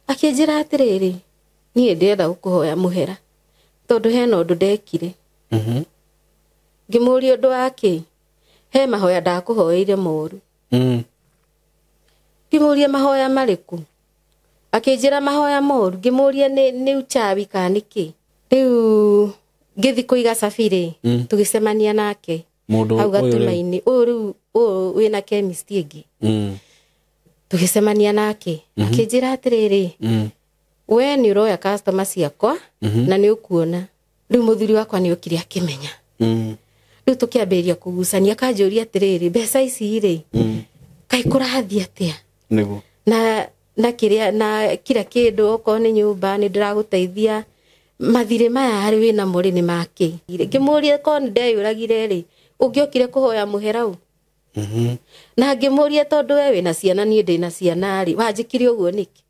Akĩnjĩra atĩrĩrĩ, niĩ ndĩrenda gũkũhoya mũhera tondũ hena ũndũ ndekire. Ngĩmũria ũndũ wa kĩ? He mahoya ndakũhoeire moru. Ngĩmũria mahoya marĩkũ? Akĩnjĩra mahoya moru. Ngĩmũria nĩ uchawi kana nĩ kĩ? Rĩu ngĩthiĩ kũiga cabi rĩ, tũgĩcemania nake Mũndũ hau ũyũ rĩu. gatumainĩ. Ũyũ rĩu ũyũ wĩna chemist ĩngĩ. Tũgĩcemania nake. Akĩnjĩra atĩrĩrĩ, we nĩ ũroya customer ciakwa na nĩ ũkuona. Rĩu mũthuri wakwa nĩ okire akĩmenya. Rĩu tũkĩambĩrĩria kũgucania, akanjũria atĩrĩrĩ, mbeca ici rĩ, kaĩ kũrathiĩ atĩa? Nĩguo. Na kĩrĩa, na kila kĩndũ, okorwo nĩ nyũmba nĩ ndĩragũteithia, mathirĩ maya harĩ wĩnamo rĩ nĩ makĩ? Ngĩmũria korwo nĩ ndeyũragire rĩ, ũngĩokire kũhoya mũhera ũ? Na ngĩmũria tondũ we wĩna ciana, niĩ ndĩna ciana rĩ, wanjĩkire ũguo nĩkĩ?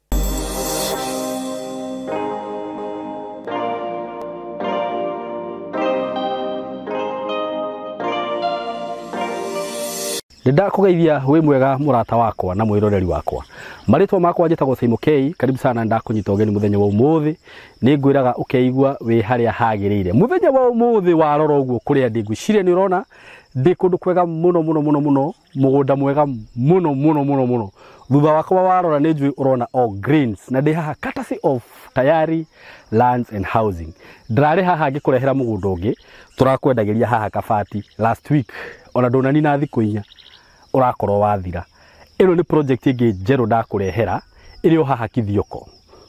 Nĩndakũgeithia wĩ mwega mũrata wakwa na mwĩroreri wakwa. Marĩtwa makwa njĩtagwo Simon K. Karibu sana, ndakũnyita ũgeni mũthenya wa ũmũthĩ. Nĩngwĩraga ũkeigua wĩ harĩa hagĩrĩire. Mũthenya wa ũmũthĩ warora ũguo kũrĩa ndĩ, ngwĩciria nĩ ũrona ndĩ kũndũ kwega mũno mũno mũno mũno, mũgũnda mwega mũno mũno mũno mũno. Thutha wakwa warora nĩ njũĩ ũrona all greens, na ndĩ haha courtesy of Tayari Lands and Housing. Ndĩrarĩ haha ngĩkũrehera mũgũnda ũngĩ tũrakwendagĩria haha Kabati last week, ona ndũnanina thikũ inya ũrakorwo wathira. Ĩno nĩ project ĩngĩ njerũ ndakũrehera ĩrĩ o haha Kithioko.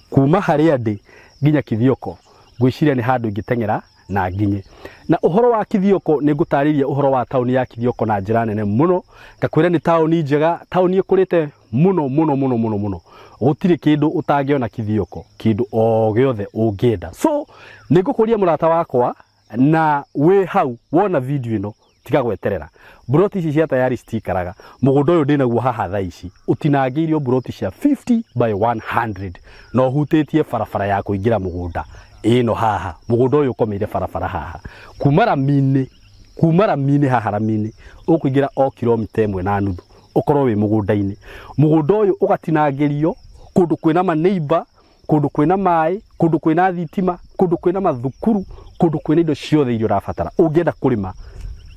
Kuma harĩa ndĩ nginya Kithioko ngwĩciria nĩ handũ ingĩteng'era na nginye. Na ũhoro wa Kithioko nĩ ngũtarĩria ũhoro wa taũni ya Kithioko na njĩra nene mũno. Ngakwĩra nĩ taũni njega, taũni ĩkũrĩte mũno mũno mũno mũno mũno. Gũtirĩ kĩndũ ũtangĩona Kithioko, kĩndũ o gĩothe ũngĩenda. So nĩ ngũkũria mũrata wakwa na wĩ hau wona video ĩno tiga gweterera. Mburoti ici cia Tayari citikaraga. Mũgũnda ũyũ ndĩnaguo haha thaa ici ũtinangĩirio mburoti cia 50 by 100 na ũhutĩtie barabara ya kũingĩra mũgũnda ĩno haha. Mũgũnda ũyũ ũkomeire barabara haha. Kuma raminĩ haha raminĩ ũkũingĩra o kilomita ĩmwe na nuthu ũkorwo wĩ mũgũnda-inĩ. Mũgũnda ũyũ ũgatinangĩrio kũndũ kwĩna maneighbor, kũndũ kwĩna maĩ, kũndũ kwĩna thitima, kũndũ kwĩna mathukuru, kũndũ kwĩna indo ciothe iria ũrabatara. Ũngĩenda kũrĩma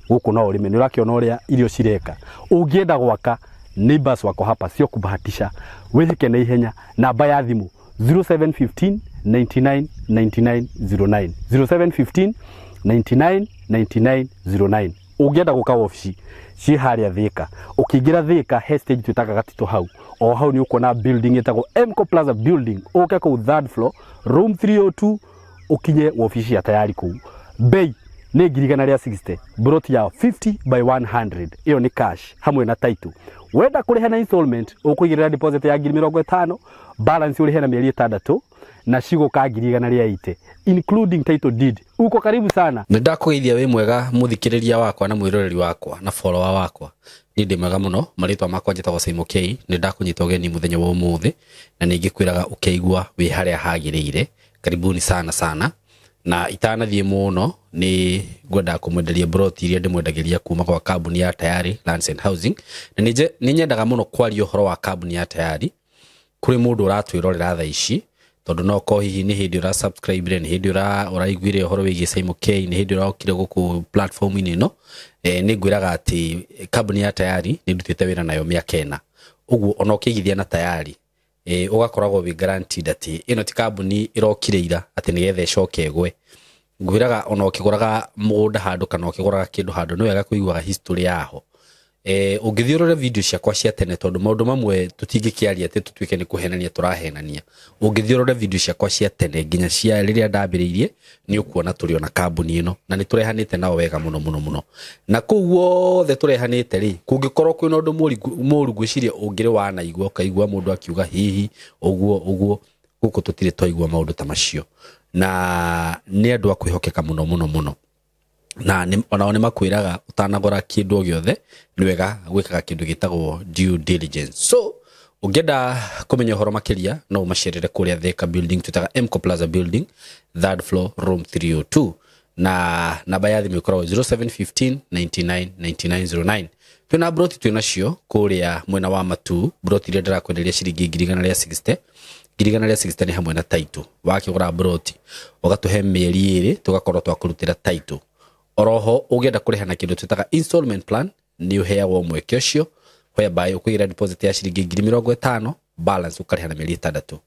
gũkũ no ũrĩme, nĩ ũrakĩona ũrĩa irio cireka. Ũngĩenda gwaka, neighbors wako hapa sio kubahatisha. Wĩhĩke na ihenya. Namba ya thimũ 0715 99 99 09, 0715 99 99 09. Ũngĩenda gũka wabici ciĩ harĩa Thika, ũkĩingĩra Thika he stage twĩtaga Gatito hau, o hau nĩ ũkuona building ĩtagwo Mco Plaza building. Ũke kũu third floor room 302 ũkinye wabici ya Tayari kũu. Bei nĩ ngiri igana rĩa 60, mburoti ya 50 by 100, ĩyo nĩ cash hamwe na title. Wenda kũrĩha na installment ũkũigĩrĩra deposit ya ngiri mĩrongo ĩtano, balance ũrĩhe na mĩeri ĩtandatũ na cigũka ngiri igana rĩa 80 including title deed. Uko karibu sana. Nĩ ndakũgeithia wĩ mwega mũthikĩrĩria wakwa na mwĩroreri wakwa na follower wakwa. Niĩ ndĩ mwega mũno, marĩtwa makwa njĩtagwo Simon K. Nĩ ndakũnyita ũgeni mũthenya wa ũmũthĩ na nĩ ngĩkwĩraga ũkeigua wĩ harĩa hagĩrĩire. Karibuni sana sana. Na itanathiĩ mũno nĩ ngwendaga kũmwenderia mburoti iria ndĩmwendagĩria kuma kwa kambuni ya Tayari Lands and Housing. Na nĩ nyendaga mũno kwaria ũhoro wa kambuni ya Tayari kũrĩ mũndũ ũratwĩrorera thaa ici, tondũ no ko hihi nĩ hĩndĩ ũra subscribe, nĩ hĩndĩ ũraiguire ũhoro wĩgiĩ Simon K, nĩ hĩndĩ ũrokire gũkũ platform-inĩ ĩno. Nĩ ngwĩraga atĩ kambuni ya Tayari nĩ ndutĩte wĩra nayo mĩaka ĩna. Ũguo ona ũkĩigithia na Tayari, ũgakoragwo wĩ guaranteed atĩ ĩno ti kambuni ĩrokire ira atĩ nĩgetha ĩcoke ĩgwe. Ngwĩraga ona ũkĩgũraga mũgũnda handũ kana ũkĩgũraga kĩndũ handũ nĩ wega kũiguaga history yaho. Ũngĩthiĩ ũrore video ciakwa cia tene, tondũ maũndũ mamwe tũtingĩkĩaria atĩ tũtuĩke nĩ kũhenania tũrahenania. Ũngĩthiĩ ũrore video ciakwa cia tene nginya cia rĩrĩa ndambĩrĩirie, nĩ ũkuona tũrĩ ona kambuni ĩno na nĩ tũrehanĩte nao wega mũno mũno mũno. Na kũu guothe tũrehanĩte rĩ, kũngĩkorwo kwĩna ũndũ mũru ngwĩciria ũngĩrĩ wanaigua ũkaigua mũndũ akiuga hihi ũguo ũguo, gũkũ tũtirĩ twaigua maũndũ ta macio. Na nĩ andũ a kwĩhokeka mũno mũno mũno. Na onao nĩ makwĩraga ũtanagũra kĩndũ o gĩothe nĩ wega gwĩkaga kĩndũ gĩtagwo due diligence. So ũngĩenda kũmenya ũhoro makĩria no ũmacerere kũrĩa Thika building twĩtaga Mco Plaza building, third floor room 302, na namba ya thimũ ĩkoragwo 0715 99 99 09. Twĩna mburoti twĩnacio kũrĩa mwena wa Matuu, mburoti iria ndĩrakwenderia ciringi ngiri igana rĩa 60. 160,000 nĩ hamwe na title. Wakĩgũra broti ũgatũhe mĩeri 2 tũgakorwo twakũrutĩra title. Oroho ũngĩenda kũrĩha na kĩndũ twĩtaga installment plan nĩ ũheagwo mweke ũcio, whereby ũkũigĩra deposit ya ciringi 50,000, balance ũkarĩha na mĩeri 6,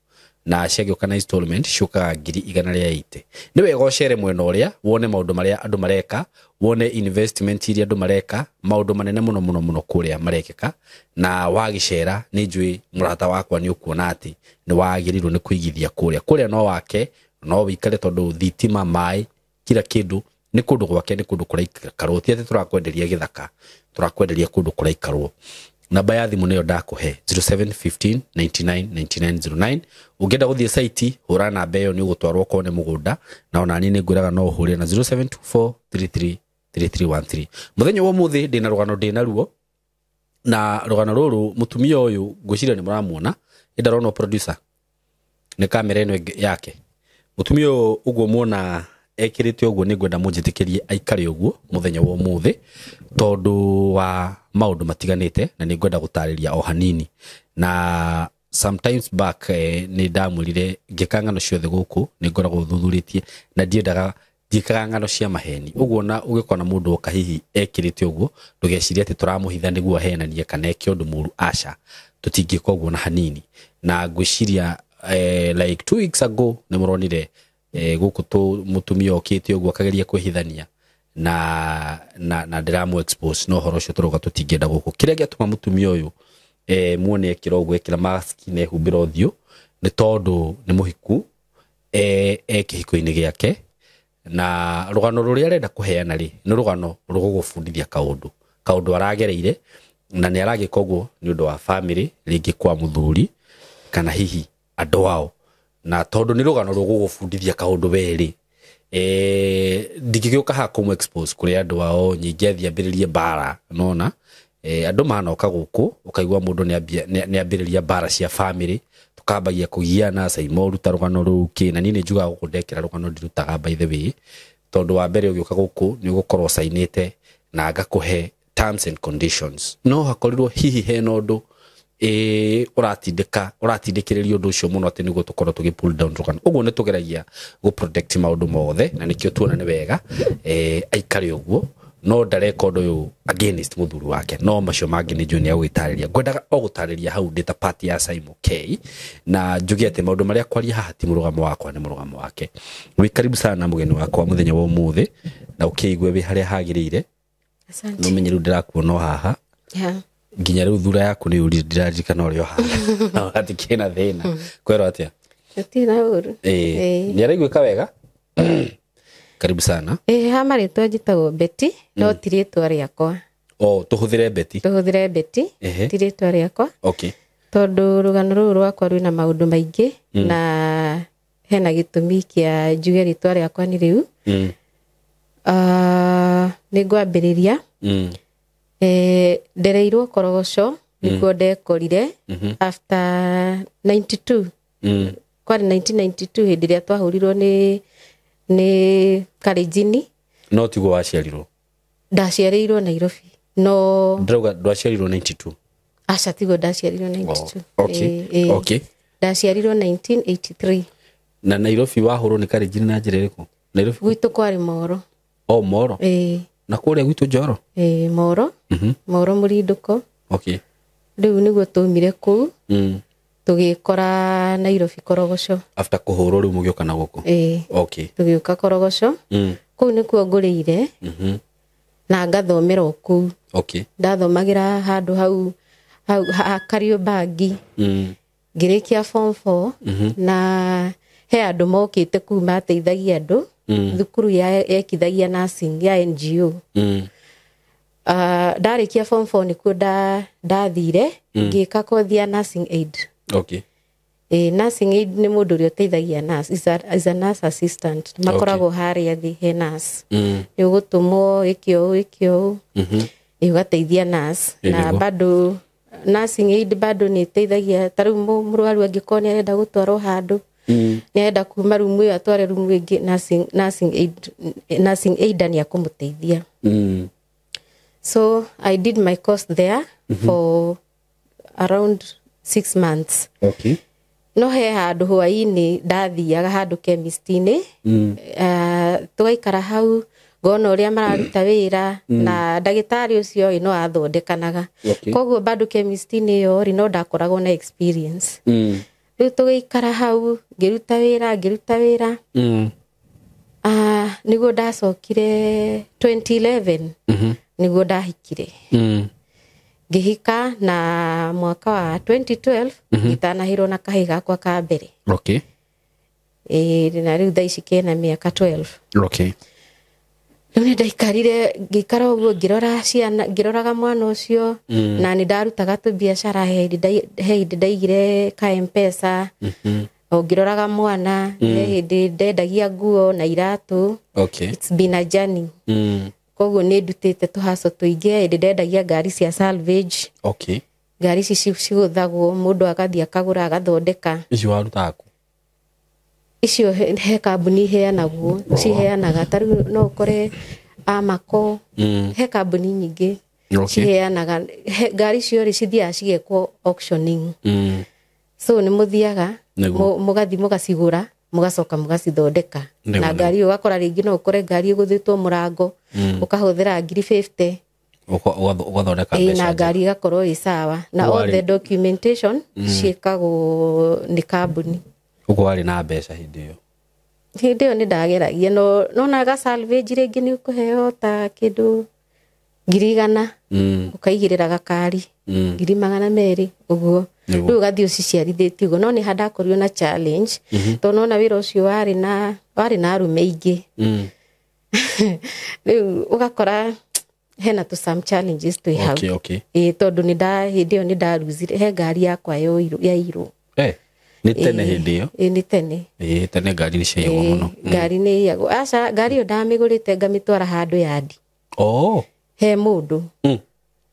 na ciagĩũka na installment ciũkaga 180,000. Nĩ wega ũcere mwena ũrĩa wone maũndũ marĩa andũ mareka, wone investment iria andũ mareka, maũndũ manene mũno mũno mũno kũrĩa marekĩka. Na wagĩcera nĩ njũĩ mũrata wakwa nĩ ũkuona atĩ nĩ wagĩrĩirwo nĩ kũigithia kũrĩa. Kũrĩa no wake, no wĩikare tondũ thitima, maĩ, kila kĩndũ nĩ kũndũ gwake, nĩ kũndũ kũraikarwo. Ti atĩ tũrakwenderia gĩthaka, tũrakwenderia kũndũ kũraikarwo. Namba ya thimũ nĩyo ndakũhe 0715 99 99 09. Ũngĩenda gũthiĩ site hũra namba ĩyo, nĩ ũgũtwarwo ũkone mũgũnda, na ona niĩ nĩ ngwĩraga no ũhũre na 0724 33 3313. Mũthenya wa ũmũthĩ ndĩna rũgano ndĩnaruo, na rũgano rũrũ mũtumia ũyũ ngwĩciria nĩ mũramuona, ĩndaronwo producer nĩ kamera ĩno yake. Mũtumia ũyũ ũguo muona ekĩrĩte ũguo, nĩ ngwenda mũnjĩtĩkĩrie aikare ũguo mũthenya wa ũmũthĩ tondũ wa maũndũ matiganĩte, na nĩ ngwenda gũtarĩria o hanini. Na sometimes back nĩ ndamwĩrire ngĩka ng'ano ciothe gũkũ nĩ ngoragwo thuthurĩtie, na ndiendaga ndiĩkaga ng'ano cia maheni. Ũguo na ũgĩkona mũndũ oka hihi ekĩrĩte ũguo, ndũgecirie atĩ tũramũhitha nĩguo ahenanie kana eke ũndũ mũru. Aca, tũtingĩka ũguo na hanini. Na ngwĩciria like 2 weeks ago nĩ mũronire gũkũ mũtumia okĩte ũguo akageria kwĩhithania na ndĩramũ expose, no ũhoro ũcio tũrauga tũtingĩenda gũkũ. Kĩrĩa gĩatũma mũtumia ũyũ muone ekĩra ũguo, ekĩra mask na ehumbĩra ũthiũ, nĩ tondũ nĩ mũhiku, kĩhiko-inĩ gĩake, na rũgano rũrĩa arenda kũheana rĩ nĩ rũgano rũgũgũbundithia kaũndũ aragereire, na nĩ aragĩka ũguo nĩ ũndũ wa family, rĩngĩ kwa mũthuri kana hihi andũ ao. Na tondũ nĩ rũgano rũgũgũbundithia kaũndũ werĩ, ndingĩgĩũka haha kũmũ expose kũrĩ andũ ao, nyingĩ athiĩ ambĩrĩrie mbara. Nona andũ manoka gũkũ ũkaigua mũndũ nĩ ambĩrĩria mbara cia family, tũkambagia kũgiana Saimo ruta rũgano rũu kĩ. Na niĩ nĩ njugaga gũkũ ndekĩra rũgano ndirutaga, by the way, tondũ wa mbere ũgĩũka gũkũ nĩ ũgũkorwo sainĩte na ngakũhe terms and conditions. No hakorirwo hihi hena ũndũ ũratindĩkĩrĩria ũndũ ũcio mũno atĩ nĩguo tũkorwo tũgĩ pull down rũgano. Ũguo nĩ tũgeragia gũ protect maũndũ mothe, na nĩkĩo tuona nĩ wega aikare ũguo, no ndareka ũndũ ũyũ against mũthuri wake. No macio mangĩ nĩ njũĩ nĩ agũgĩtarĩria. Ngwendaga o gũtarĩria hau ndĩ ta part ya Saimo K, na njuge atĩ maũndũ marĩa kwaria haha ti mũrũgamo wakwa, nĩ mũrũgamo wake. Wĩ karibu sana mũgeni wakwa mũthenya wa ũmũthĩ, na ũkĩigue wĩ harĩa hagĩrĩire. Asante. No menye rĩu ndĩrakuona o haha. Nginya rĩu thura yaku nĩ ũrire, ndĩraririkana ũrĩa ũhana. Hatikĩrĩ na thĩna. Kwerwo atĩa? Gũtirĩ na ũru. Nĩ araiguĩka wega? Karibu sana. Ha marĩtwa njĩtagwo Betty, no ti rĩtwa rĩakwa. Oh, tũhũthĩre Betty. Tũhũthĩre Betty, ti rĩtwa rĩakwa. Okay. Tondũ rũgano rũrũ rwakwa rwĩna maũndũ maingĩ, na hena gĩtũmi kĩa njuge rĩtwa rĩakwa nĩ rĩu. Nĩ ngwambĩrĩria. Ndereirwo Korogoco, nĩkuo ndekorire after 92. Kwarĩ 1992 hĩndĩ ĩrĩa twahũrirwo nĩ Kalenjini. No tiguo waciarirwo? Ndaciarĩirwo Nairobi. No ndĩrauga ndwaciarirwo 92? Aca, tiguo ndaciarirwo 92. Oh, okay. Okay. Ndaciarirwo 1983. Na Nairobi wahũrwo nĩ Kalenjini na njĩra ĩrĩkũ? Nairobi gwitũ kwarĩ Moro. Oh, Moro. Na kũrĩa gwitũ Njoro? Moro. Moro mũrindũko. Okay. Rĩu nĩguo twaumire kũu. Tũgĩkora Nairobi Korogoco. After kũhũrwo rĩu mũgĩũka na gũkũ? Okay. Tũgĩũka Korogoco. Kũu nĩkuo ngũrĩire. Na ngathomera o kũu. Okay. Ndathomagĩra handũ hau Kariobangi. Ngĩrĩkia form 4, na he andũ mokĩte kũu mateithagia andũ. Thukuru yekithagia nursing ya NGO. Ndarĩkia form 4 nĩkuo ndathire ngĩka kothi ya nursing aid. Okay. Nursing aid nĩ mũndũ ũrĩa ũteithagia nurse, is a nurse assistant. Makoragwo harĩa thĩ he nurse. Nĩ ũgũtũmwo ĩke ũũ ĩke ũũ. Ũgateithia nurse. Na bado nursing aid bado nĩ ĩteithagia ta rĩu mũrwaru angĩkorwo nĩ arenda gũtwarwo handũ. Nĩ arenda kuma rumu ĩyo atware rumu ĩngĩ, nursing aid nĩ akũmũteithia. So I did my course there for around 6 months. Okay. No he handũ hwainĩ ndathiaga handũ chemist-inĩ. Tũgaikara hau ngona ũrĩa mararuta wĩra na ndagĩtarĩ ũcio ĩ no athondekanaga. Okay. Koguo bado chemist-inĩ ĩyo rĩ no ndakoragwo na experience. Rĩu tũgĩikara hau ngĩruta wĩra ngĩruta wĩra. Nĩguo ndacokire 2011 nĩguo ndahikire. Ngĩhika na mwaka wa 2012 ngĩtanahĩrwo na kahĩĩ gakwa ka mbere. Okay. Ĩĩ na rĩu thaa ici kena mĩaka 12. Okay. Rĩu nĩ ndaikarire ngĩikara ũguo ngĩrora ciana ngĩroraga mwana ũcio na nĩ ndarutaga tũbiacara he hĩndĩ ndaigire ka M-Pesa. O ngĩroraga mwana he hĩndĩ ndendagia nguo na iratũ. Okay. It's been a journey. Koguo nĩ ndutĩte tũhaco tũingĩ hĩndĩ ndendagia ngari cia salvage. Okay. Ngari ici cigũthagwo mũndũ agathiĩ akagũra agathondeka. Icio warutaga kũ? Icio he kambuni iheanagwo ciheanaga ta rĩu no ũkore Amaco. He kambuni nyingĩ ciheanaga ngari icio rĩ cithiaga cigekwo auctioning. So nĩ mũthiaga mũgathiĩ mũgacigũra mũgacoka mũgacithondeka. Na ngari ĩyo ũgakora rĩngĩ no ũkore ngari ĩgũthĩtwo mũrango ũkahũthĩra ngiri 50 ũgathondeka mbeca na ngari ĩgakorwo ĩ sawa na all the documentation ciĩkagwo nĩ kambuni. Ũguo warĩ na mbeca hĩndĩ ĩyo? Hĩndĩ ĩyo nĩ ndageragia no nonaga salvage rĩngĩ nĩ ũkũheo ta kĩndũ 100,000 ũkaigĩrĩra gakari 200,000 ũguo. Rĩu ũgathiĩ ũciciarithĩtie ũguo no nĩ handakorirwo na challenge tondũ nona wĩra ũcio warĩ na arũme aingĩ. Rĩu ũgakora hena tũ some challenges twĩ hau. Okay. Ĩĩ tondũ nĩ hĩndĩ ĩyo nĩ ndaruzire he ngari yakwa yairwo. Nĩ tene hĩndĩ ĩyo? Ĩĩ nĩ tene. Ĩĩ tene ngari nĩ ciaiyagwo mũno. Ngari nĩ iyagwo. Aca ngari ĩyo ndamĩgũrĩte ngamĩtwara handũ yandi. Oh. He mũndũ.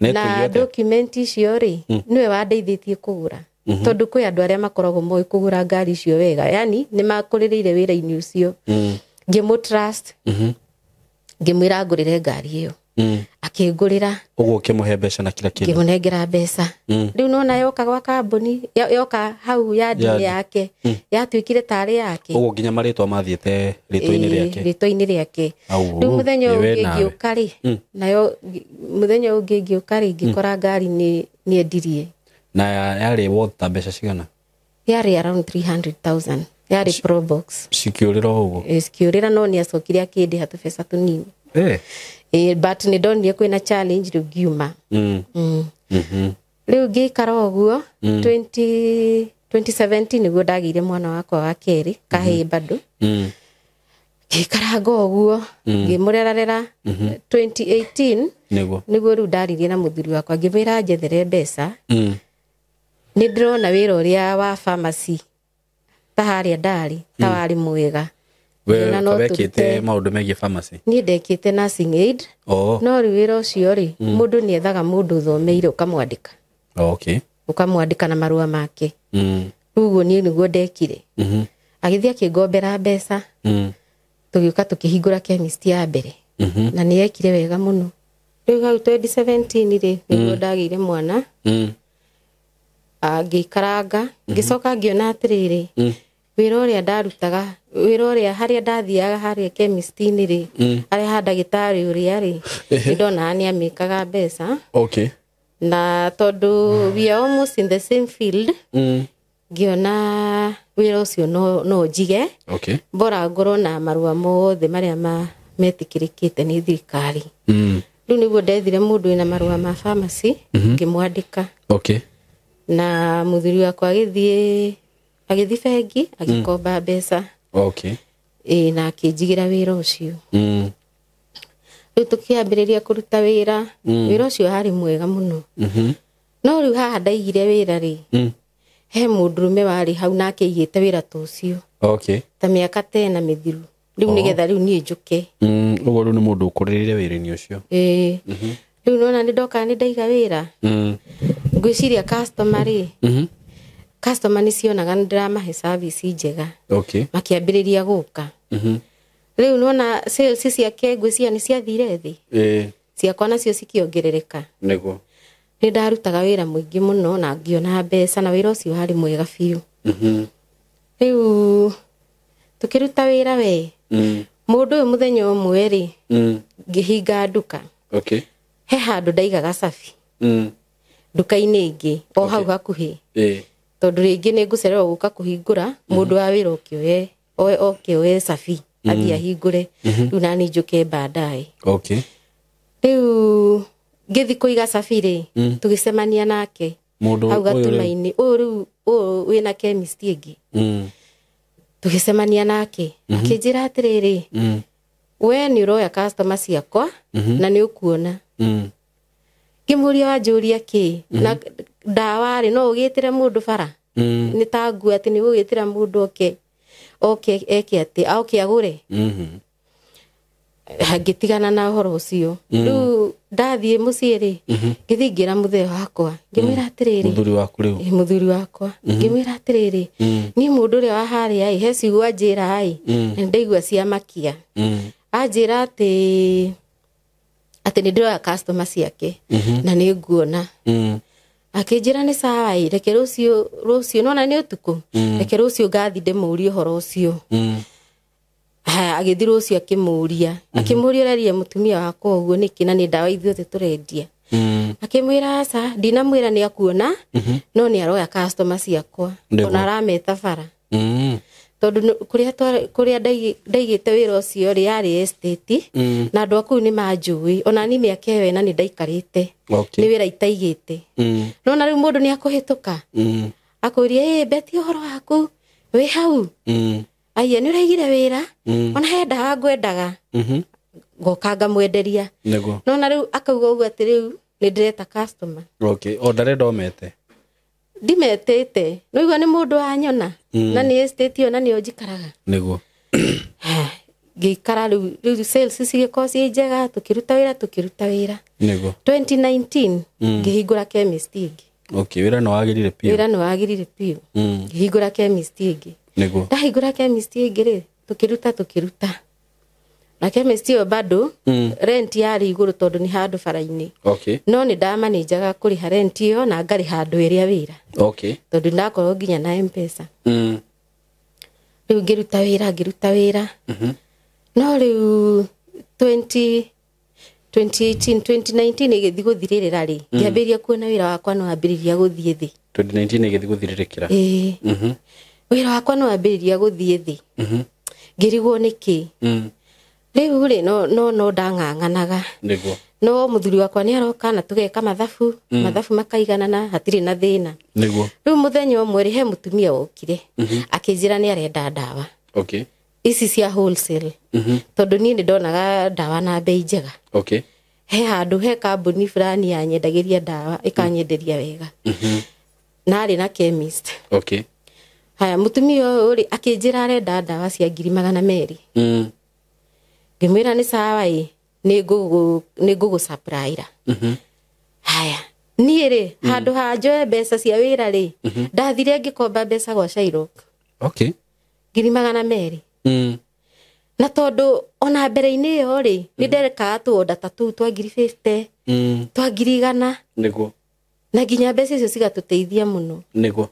Na document icio rĩ nĩwe wandeithĩtie kũgũra. Tondũ kwĩ andũ arĩa makoragwo moĩ kũgũra ngari icio wega. Yani nĩ makũrĩrĩire wĩra-inĩ ũcio. Ngĩmũ trust. Ngĩmwĩra ngũrĩre ngari ĩyo. Akĩngũrĩra. Ũguo ũkĩmũhe mbeca na kila kĩndũ? Ngĩmũnengera mbeca. Rĩu nona yoka gwa kambuni yoka hau yandi-inĩ yake yatuĩkire tarĩ yake. Ũguo nginya marĩtwa mathiĩte rĩtwa-inĩ rĩake? Rĩtwa-inĩ rĩake. Rĩu mũthenya ũngĩ ngĩũka rĩ nayo mũthenya ũngĩ ngĩũka rĩ ngĩkora ngari nĩ endirie. Na yarĩ worth ta mbeca cigana? Yarĩ around 300,000. Yarĩ Probox. Cikĩũrĩra o ũguo? Cikĩũrĩra no nĩ acokire akĩndĩha tũbeca tũnini. But nĩ ndonire kwĩna challenge rĩu ngiuma. Rĩu ngĩikara ũguo 2017 nĩguo ndagĩire mwana wakwa wa kerĩ kahĩĩ bado. Ngĩikaranga ũguo ngĩmũrerarera 2018 nĩguo rĩu ndaririe na mũthuri wakwa ngĩmwĩra njethere mbeca. Nĩ ndĩrona wĩra ũrĩa wa pharmacy ta harĩa ndarĩ ta warĩ mwega. Wekĩte maũndũ megiĩ pharmacy? Niĩ ndekĩte nursing aid. No rĩu wĩra ũcio rĩ mũndũ nĩ ethaga mũndũ ũthomeire ũkamwandĩka. Okay. Ũkamwandĩka na marũa make. Rĩu ũguo niĩ nĩguo ndekire. Agĩthiĩ akĩngombera mbeca. Tũgĩũka tũkĩhingũra chemist ya mbere. Na nĩ yekire wega mũno. Rĩu hau 2017 rĩ nĩguo ndagĩire mwana. Ngĩikaranga ngĩcoka ngĩona atĩrĩrĩ wĩra ũrĩa ndarutaga wĩra ũrĩa harĩa ndathiaga harĩa chemist-inĩ rĩ harĩa ha ndagĩtarĩ ũrĩa rĩ nĩ ndonaga nĩ amĩkaga mbeca. Okay. Na tondũ we are almost in the same field ngĩona wĩra ũcio no njige. Okay. Bora ngorwo na marũa mothe marĩa metĩkĩrĩkĩte nĩ thirikari. Rĩu nĩguo ndethire mũndũ wĩna marũa ma pharmacy ngĩmwandĩka. Okay. Na mũthuri wakwa agĩthiĩ bengi agĩkomba mbeca. Okay. Ĩĩ na akĩnjigĩra wĩra ũcio. Rĩu tũkĩambĩrĩria kũruta wĩra. Wĩra ũcio warĩ mwega mũno. No rĩu haha ndaigire wĩra rĩ he mũndũrũme warĩ hau nake aigĩte wĩra ta ũcio. Okay. Ta mĩaka 10 mĩthiru. Rĩu nĩgetha rĩu niĩ njũke. Ũguo rĩu nĩ mũndũ ũkũrĩrĩire wĩra-inĩ ũcio. Ĩĩ. Rĩu nona nĩ ndoka nĩ ndaiga wĩra. Ngwĩciria customer rĩ customer nĩ cionaga nĩ ndĩramahe service njega. Okay. Makĩambĩrĩria gũka. Rĩu nona sales ciake ngwĩciria nĩ ciathire thĩ. Ciakwa nacio cikĩongerereka. Nĩguo. Nĩ ndarutaga wĩra mũingĩ mũno na ngĩona mbeca na wĩra ũcio warĩ mwega biũ. Rĩu tũkĩruta wĩra we mũndũ ũyũ mũthenya ũmwe rĩ ngĩhinga nduka. Okay. He handũ ndaigaga cabi nduka-inĩ ĩngĩ o hau hakuhĩ. Tondũ rĩngĩ nĩ ngũcererwo gũka kũhingũra mũndũ wa wĩra oke oke oe cabi athiĩ ahingũre rĩu nani njũke baadaye. Okay. Rĩu ngĩthiĩ kũiga cabi rĩ tũgĩcemania nake Mũndũ hau ũyũ rĩu? gatuma-inĩ ũyũ rĩu ũyũ wĩna chemist ĩngĩ. Tũgĩcemania nake akĩnjĩra atĩrĩrĩ we nĩ ũroya customer ciakwa na nĩ ũkuona. Ngĩmũria wanjũria kĩ na ndawa rĩ no ũgĩtĩre mũndũ bara nĩ ta nguo atĩ nĩ ũgĩtĩra mũndũ oke oke eke atĩ oke agũre. Ngĩtigana na ũhoro ũcio. Rĩu ndathiĩ mũciĩ rĩ ngĩthiĩ ngĩra mũthee wakwa ngĩmwĩra atĩrĩrĩ Mũthuri waku rĩu? Mũthuri wakwa ngĩmwĩra atĩrĩrĩ niĩ mũndũ ũrĩa wa harĩa ĩ he ciugo anjĩra ĩ na nĩndaigua ciamakia. Anjĩra atĩ nĩ ndĩroya customer ciake na nĩ nguona. Akĩnjĩra nĩ sawa ĩ reke rũciũ nona nĩ ũtukũ reke rũciũ ngathi ndĩmũrie ũhoro ũcio. Haya agĩthiĩ rũciũ akĩmũria akĩmũria ũreria mũtumia wakwa ũguo nĩkĩ na nĩ ndawa ithuothe tũrendia. Akĩmwĩra aca ndinamwĩra nĩ akuona no nĩ aroya customer ciakwa ona arameta bara. Tondũ kũrĩa ndaigĩte wĩra ũcio rĩ yarĩ estate na andũ a kũu nĩ manjũĩ ona ni mĩaka ĩyo ĩna nĩ ndaikarĩte nĩ wĩra itaigĩte. No na rĩu mũndũ nĩ akũhĩtũka akũria ĩ Beti ũhoro waku wĩ hau aiya nĩ ũraigire wĩra ona he ndawa ngwendaga ngoka ngamwenderia. No na rĩu akauga ũguo atĩ rĩu nĩ ndĩreta customer. Okay. O ndarenda ũmete? Ndimetĩte no igua nĩ mũndũ wanyona na nĩ estate ĩyo na nĩyo njikaraga. Nĩguo. Ngĩikara rĩu sales cigĩkorwo ciĩ njega tũkĩruta wĩra. Nĩguo. 2019 ngĩhingũra chemist ĩngĩ. Okay, wĩra nĩ wagĩrire biũ. Wĩra nĩ wagĩrire biũ. Ngĩhingũra chemist ĩngĩ. Nĩguo. Ndahingũra chemist ĩngĩ rĩ tũkĩruta na chemist ĩyo bado rent yarĩ igũrũ tondũ nĩ handũ bara-inĩ. Okay. No nĩ ndamanĩnjaga kũrĩha rent ĩyo na ngarĩha andũ ĩrĩa wĩra. Okay. Tondũ ndakorwo nginya na M-Pesa. Rĩu ngĩruta wĩra. No rĩu 2018 2019 ĩgĩthiĩ gũthirĩrĩra rĩ ngĩambĩrĩria kuona wĩra wakwa nĩ wambĩrĩria gũthiĩ thĩ. 2019 ĩgĩthiĩ gũthirĩrĩkĩra. Ĩĩ. Wĩra wakwa nĩ wambĩrĩria gũthiĩ thĩ. Ngĩrigwo nĩkĩ. Rĩu rĩ no ndang'ang'anaga. Nĩguo. No mũthuri wakwa nĩ aroka na tũgeka mathabu mathabu makaiganana hatirĩ na thĩna. Nĩguo. Rĩu mũthenya ũmwe rĩ he mũtumia wokire akĩnjĩra nĩ arenda ndawa. Okay. Ici cia wholesale. Tondũ niĩ nĩ ndonaga ndawa na bei njega. Okay. He handũ he kambuni fulani yanyendagĩria ndawa ĩkanyenderia wega. Na arĩ na chemist. Okay. Haya mũtumia ũyũ rĩ akĩnjĩra arenda ndawa cia 200,000. Ngĩmwĩra nĩ sawa ĩ nĩ ngũgũ-supplyra. Haya niĩ rĩ handũ ha njoe mbeca cia wĩra rĩ ndathire ngĩkomba mbeca gwa Shylock. Okay. 200,000. Na tondũ ona mbere-inĩ ĩyo rĩ nĩ nderekaga tũonda ta tũu twa 50,000 twa 100,000. Nĩguo. Na nginya mbeca icio cigatũteithia mũno. Nĩguo.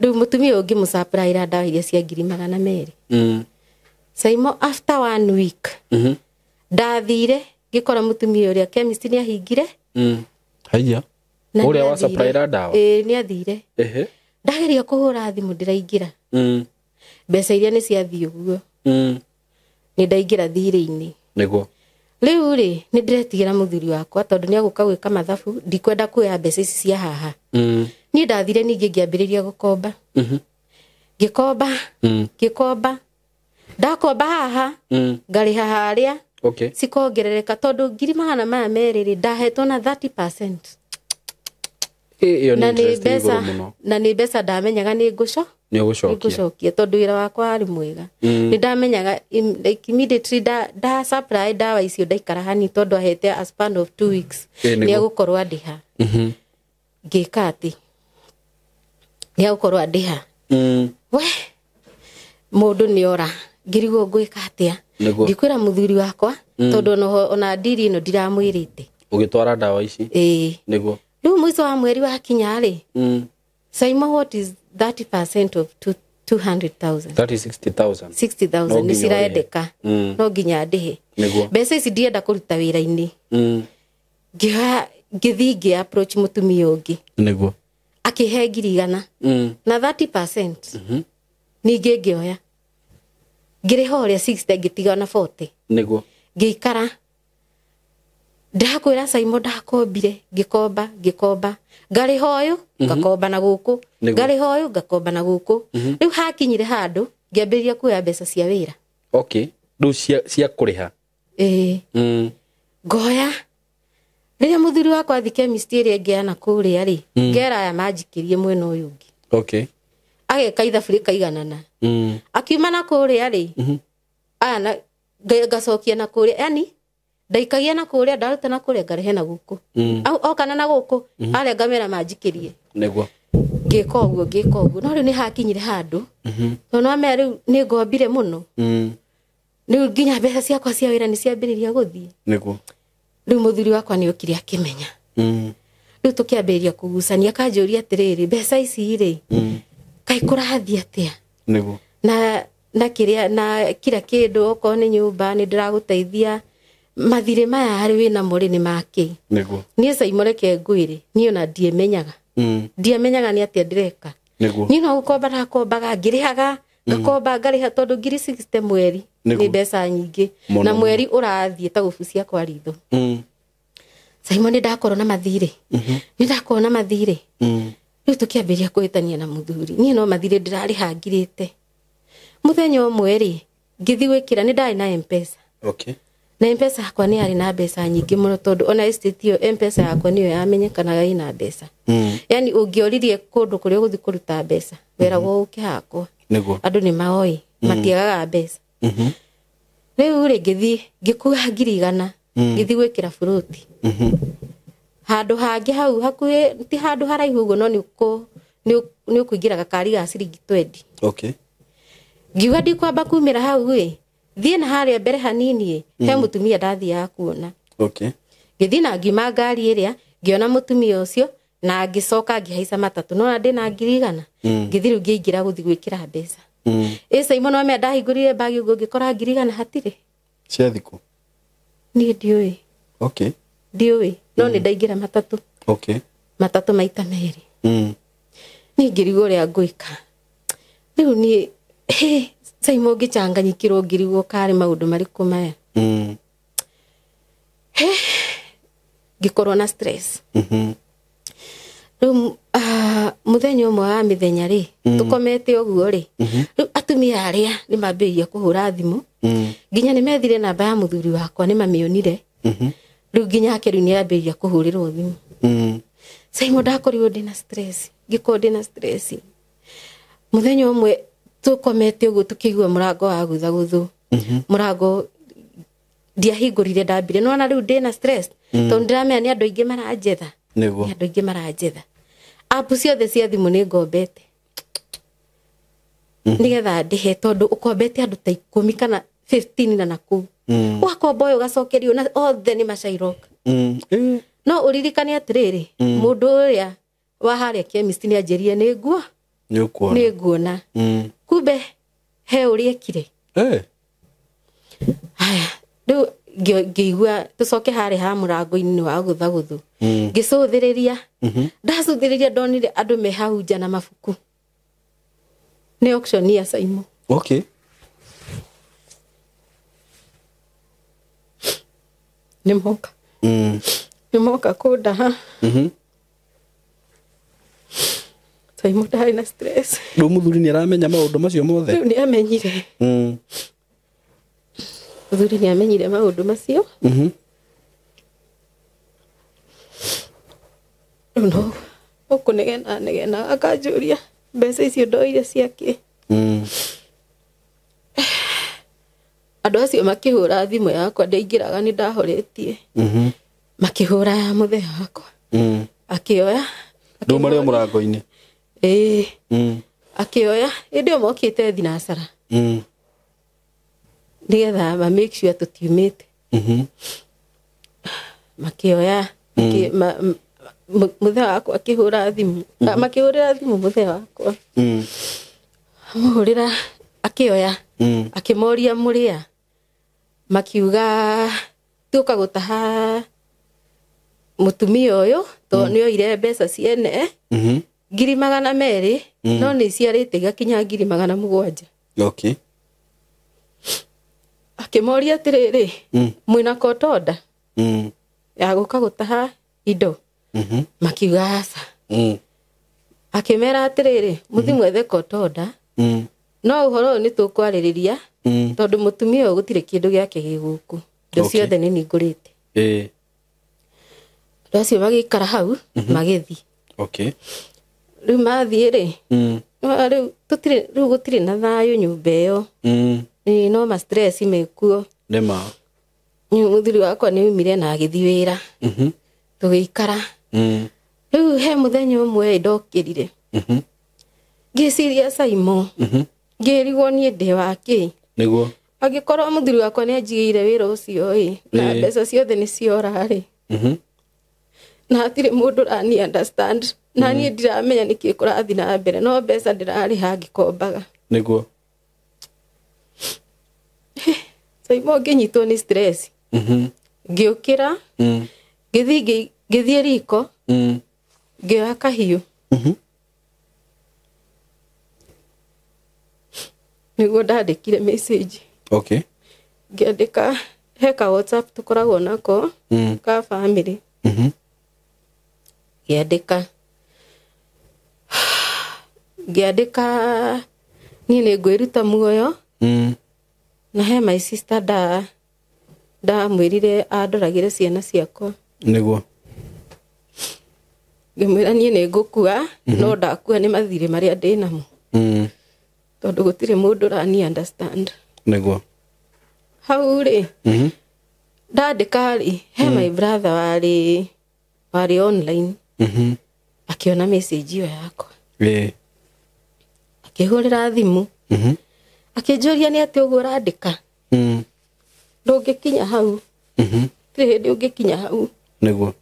Rĩu mũtumia ũyũ ngĩmũ-supplyra ndawa iria cia 200,000. Saimo after 1 week ndathire ngĩkora mũtumia ũrĩa chemist nĩ ahingire. Haiya. Ũrĩa wa supplyra ndawa? Ĩĩ nĩ athire. Ehe. Ndageria kũhũra thimũ ndĩraingĩra. Mbeca iria nĩ ciathiĩ ũguo. Nĩ ndaingĩra thirĩ-inĩ. Nĩguo. Rĩu rĩ nĩ ndĩretigĩra mũthuri wakwa tondũ nĩ agũka gwĩka mathabu ndikwenda kuoya mbeca ici cia haha. Niĩ ndathire ningĩ ngĩambĩrĩria gũkomba. Ngĩkomba. Ngĩkomba. Ndakomba haha ngarĩha harĩa. Okay. Cikongerereka tondũ 200,000 rĩ ndahetwo na 30%. Ĩyo nĩ interest igũrũ mũno. Na nĩ mbeca ndamenyaga nĩ ngũcokia tondũ wĩra wakwa warĩ mwega. Nĩ ndamenyaga like immediately nda supply ndawa icio ndaikara hani tondũ ahete a span of 2 weeks nĩ agũkorwo andĩha. Ngĩka atĩ nĩ agũkorwo andĩha. We mũndũ nĩ ora ngĩrigwo ngwĩka atĩa. Ndikwĩra mũthuri wakwa tondũ ona ndiri ĩno ndiramwĩrĩte. Ũgĩtwara ndawa ici? Ĩĩ. Nĩguo. Rĩu mũico wa mweri wakinya rĩ Saimo, what is 30% of 200,000? That is 60,000. 60,000 nĩ ciraendeka. No nginya ndĩhe. Mbeca ici ndienda kũruta wĩra-inĩ. Ngĩoya ngĩthiĩ ngĩ approach mũtumia ũngĩ. Nĩguo. Akĩhe 100,000. Na 30%. Ningĩ ngĩoya. Ngĩrĩha ũrĩa 60 ngĩtiga na 40. Nĩguo. Ngĩikara. Ndakwĩra Saimo ndakombire, ngĩkomba, ngĩkomba. Ngarĩha ũyũ, ngakomba na gũkũ. Ngarĩha ũyũ, ngakomba na gũkũ. Rĩu hakinyire handũ, ngĩambĩrĩria kuoya mbeca cia wĩra. Okay. Rĩu cia kũrĩha. Ĩĩ. Ngoya. Rĩrĩa mũthuri wakwa athiĩ chemist ĩrĩa ĩngĩ ya nakũrĩa rĩ, ngera aya manjikĩrie mwena ũyũ ũngĩ. Okay. Ageka ithabu rĩkaiganana. Akiuma na kũrĩa rĩ, aya na ngacokia na kũrĩa, yani ndaikagia na kũrĩa, ndaruta na kũrĩa ngarehe na gũkũ. Okana na gũkũ, arĩa ngamera manjikĩrie. Nĩguo. Ngĩka ũguo, ngĩka ũguo. No rĩu nĩ hakinyire handũ. Tondũ nĩwamenya rĩu nĩ ngombire mũno. Rĩu nginya mbeca ciakwa cia wĩra nĩ ciambĩrĩria gũthiĩ. Nĩguo. Rĩu mũthuri wakwa nĩ okire akĩmenya. Rĩu tũkĩambĩrĩria kũgucania, akanjũria atĩrĩrĩ, mbeca ici rĩ, kaĩ kũrathiĩ atĩa? Nĩguo. Na kĩrĩa, na kila kĩndũ, okorwo nĩ nyũmba nĩ ndĩragũteithia. Mathirĩ maya harĩ wĩnamo rĩ nĩ makĩ? Nĩguo. Niĩ Saimo reke ngwĩre, niĩ ona ndiĩmenyaga. Ndiamenyaga nĩ atĩa ndĩreka. Nĩguo. Niĩ no gũkomba ndakombaga, ngĩrĩhaga, ngakomba ngarĩha tondũ 60,000 mweri nĩ mbeca nyingĩ. Na mweri ũrathiĩ ta gũbucia kwa ritho. Saimo nĩ ndakorwo na mathirĩ. Nĩ ndakorwo na mathirĩ. Rĩu tũkĩambĩrĩria kũhĩtania na mũthuri. Niĩ no mathirĩ ndĩrarĩha ngirĩte. Mũthenya ũmwe rĩ, ngĩthiĩ gwĩkĩra, nĩ ndarĩ na M-Pesa. Okay. Na M-Pesa yakwa nĩ yarĩ na mbeca nyingĩ mũno tondũ ona estate ĩyo M-Pesa yakwa nĩyo yamenyekanaga ĩna mbeca. Yani ũngĩoririe kũndũ kũrĩa ũgũthiĩ kũruta mbeca, weragwo ũke hakwa. Nĩguo. Andũ nĩ maoĩ, matiagaga mbeca. Rĩu rĩ ngĩthiĩ ngĩkua 100,000, ngĩthiĩ gwĩkĩra buroti. Handũ hangĩ hau hakuhĩ, ti handũ haraihu ũguo, no nĩ ũkũingĩra gakari ga ciringi 20. Okay. Ngiuga ndikwamba kumĩra hau ĩ, thiĩ na harĩa mbere hanini ĩ, he mũtumia ndathiaga kuona. Okay. Ngĩthiĩ na ngiuma ngari ĩrĩa, ngĩona mũtumia ũcio, na ngĩcoka ngĩhaica matatũ. No ndĩ na 100,000. Ngĩthiĩ rĩu ngĩingĩra gũthiĩ gwĩkĩra mbeca. Ĩ Saimo no ndahingũrire mbagi ũguo ngĩkora 100,000 hatirĩ. Cia thikũ? Niĩ ndiũĩ. Okay. Ndiũĩ, no nĩ ndaingĩra matatũ. Okay. Matatũ maita merĩ. Niĩ ngĩrigwo ũrĩa ngwĩka. Rĩu niĩ, Saimo ngĩcanganyikĩrwo ngĩrigwo karĩ maũndũ marĩkũ maya. Ngĩkorwo na stress. Rĩu mũthenya ũmwe wa mĩthenya rĩ, tũkomete ũguo rĩ, rĩu atumia arĩa nĩ mambĩrĩria kũhũra thimũ. Nginya nĩ methire namba ya mũthuri wakwa, nĩ mamĩonire. Rĩu nginya ake rĩu nĩ ambĩrĩria kũhũrĩrwo thimũ. Saimo ndakorirwo ndĩna stress, ngĩkorwo ndĩna stress. Mũthenya ũmwe tũkomete ũguo tũkĩigua mũrango wa gũthagũthwo. Mũrango ndiahingũrire, ndambire. Nĩwona rĩu ndĩna stress, tondũ ndĩramenya nĩ andũ aingĩ maranjetha. Nĩguo. Nĩ andũ aingĩ maranjetha. App ciothe cia thimũ nĩ ngombete. Nĩgetha ndĩhe, tondũ ũkombete andũ ta 10 kana 15 na nakũu. Ũgakomba ũyũ ũgacokerio na othe nĩ macairoka. No ũririkane atĩrĩrĩ, mũndũ ũrĩa wa harĩa chemist nĩ anjĩrire nĩ nguo. Nĩ nguona. Kumbe he ũrĩa ekire. Haya, rĩu ngĩigua tũcoke harĩa ha mũrango-inĩ wa gũthagũthũ. Ngĩcũthĩrĩria. Ndacũthĩrĩria ndonire andũ me hau nja na mabuku. Nĩ auction ya Saimo. Okay. Nĩ moka. Nĩ moka kũndaha. Saimo ndarĩ na stress. Rĩu mũthuri nĩ aramenya maũndũ macio mothe? Rĩu nĩ amenyire. Mũthuri nĩ amenyire maũndũ macio. Rĩu no ũkũnegena negena akanjũria mbeca icio ndoire ciake. Andũ acio makĩhũra thimũ yakwa, ndaingĩraga nĩ ndahoretie. Makĩhũra ya mũthee wakwa. Akĩoya. Rĩu marĩ o mũrango-inĩ? Ĩĩ. Akĩoya, hĩndĩ ĩyo mokĩte thinacara. Nĩgetha ma make sure tũtiumĩte. Makĩoya, Mũthee wakwa akĩhũra thimũ, makĩhũrĩra thimũ mũthee wakwa. Amũhũrĩra akĩoya, akĩmoria mũrĩa, makiuga tuoka gũtaha mũtumia ũyũ tondũ nĩ oire mbeca ciene 200,000, no nĩ iciarĩte igakinya 700,000. Okay. Akĩmoria atĩrĩrĩ, mwĩna kotonda ya gũka gũtaha indo? Makiuga aca. Akĩmera atĩrĩrĩ, mũthi mwethe kotonda, no ũhoro ũyũ nĩ tũkwarĩrĩria, tondũ mũtumia ũyũ gũtirĩ kĩndũ gĩake gĩ gũkũ, indo ciothe nĩ niĩ ngũrĩte. Andũ acio magĩikara hau magĩthiĩ. Okay. Rĩu mathiĩ rĩ, rĩu tũtirĩ, rĩu gũtirĩ na thayũ nyũmba ĩyo. Ĩĩ, no ma stress mekuo. Nĩma. Mũthuri wakwa nĩ aumire na agĩthiĩ wĩra. Tũgĩikara. Rĩu he mũthenya ũmwe ndokĩrire, ngĩciria Saimo, ngĩrigwo niĩ ndĩ wakĩ. Nĩguo. Angĩkorwo mũthuri wakwa nĩ anjigĩire wĩra ũcio ĩ, na mbeca ciothe nĩ ciora rĩ, na hatirĩ mũndũ ũrani understand, na niĩ ndiramenya nĩkĩ kũrathiĩ na mbere, no mbeca ndĩrarĩha ngĩkombaga. Nĩguo. Saimo ngĩnyitwo nĩ stress. Ngĩũkĩra, ngĩthiĩ riko, ngĩoya kahiũ. Nĩguo ndandĩkire message. Okay. Ngĩandĩka he ka WhatsApp tũkoragwo nako ka family. Ngĩandĩka, ngĩandĩka niĩ nĩ ngwĩruta muoyo. Na he my sister ndamwĩrire andoragĩre ciana ciakwa. Nĩguo. Ngĩmwĩra niĩ nĩ ngũkua, no ndakua nĩ mathirĩ marĩa ndĩ namo. Tondũ gũtirĩ mũndũ ũrani understand. Nĩguo. Hau rĩ, ndandĩka rĩ, he my brother warĩ online. Akĩona message ĩyo yakwa. Akĩhũrĩra thimũ. Akĩnjũria nĩ atĩa ũguo ũrandĩka? Ndũngĩkinya hau. Gũtirĩ hĩndĩ ũngĩkinya hau. Nĩguo.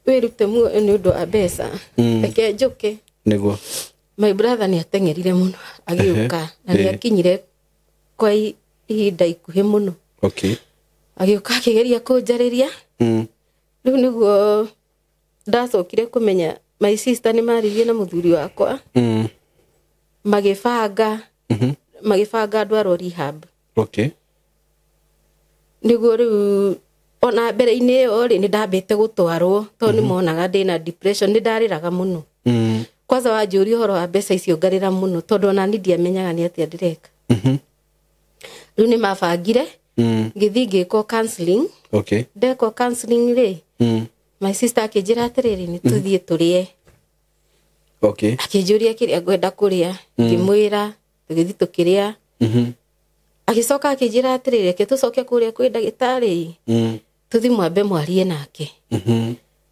Wĩrute muoyo nĩ ũndũ wa mbeca. Reke njũke. Nĩguo. My brother nĩ ateng'erire mũno agĩũka, na nĩ akinyire kwa ihinda ikuhĩ mũno. Okay. Agĩũka akĩgeria kũnjarĩria. Rĩu nĩguo ndacokire kũmenya my sister nĩ maririe na mũthuri wakwa. Magĩbanga, magĩbanga ndwarwo rehab. Okay. Nĩguo rĩu ona mbere-inĩ ĩyo rĩ, nĩ ndambĩte gũtwarwo tondũ nĩ monaga ndĩna depression, nĩ ndarĩraga mũno. Kwanza wanjũria ũhoro wa mbeca icio ngarĩra mũno tondũ ona niĩ ndiamenyaga nĩ atĩa ndĩreka. Rĩu nĩ mabangire, ngĩthiĩ ngĩkwo counseling. Okay. Ndekwo counseling rĩ, my sister akĩnjĩra atĩrĩrĩ, nĩ tũthiĩ tũrĩe. Okay. Akĩnjũria kĩrĩa ngwenda kũrĩa, ngĩmwĩra, tũgĩthiĩ tũkĩrĩa. Agĩcoka akĩnjĩra atĩrĩrĩ, reke tũcoke kũrĩa kwĩ ndagĩtarĩ, tũthiĩ mwambe mwarie nake.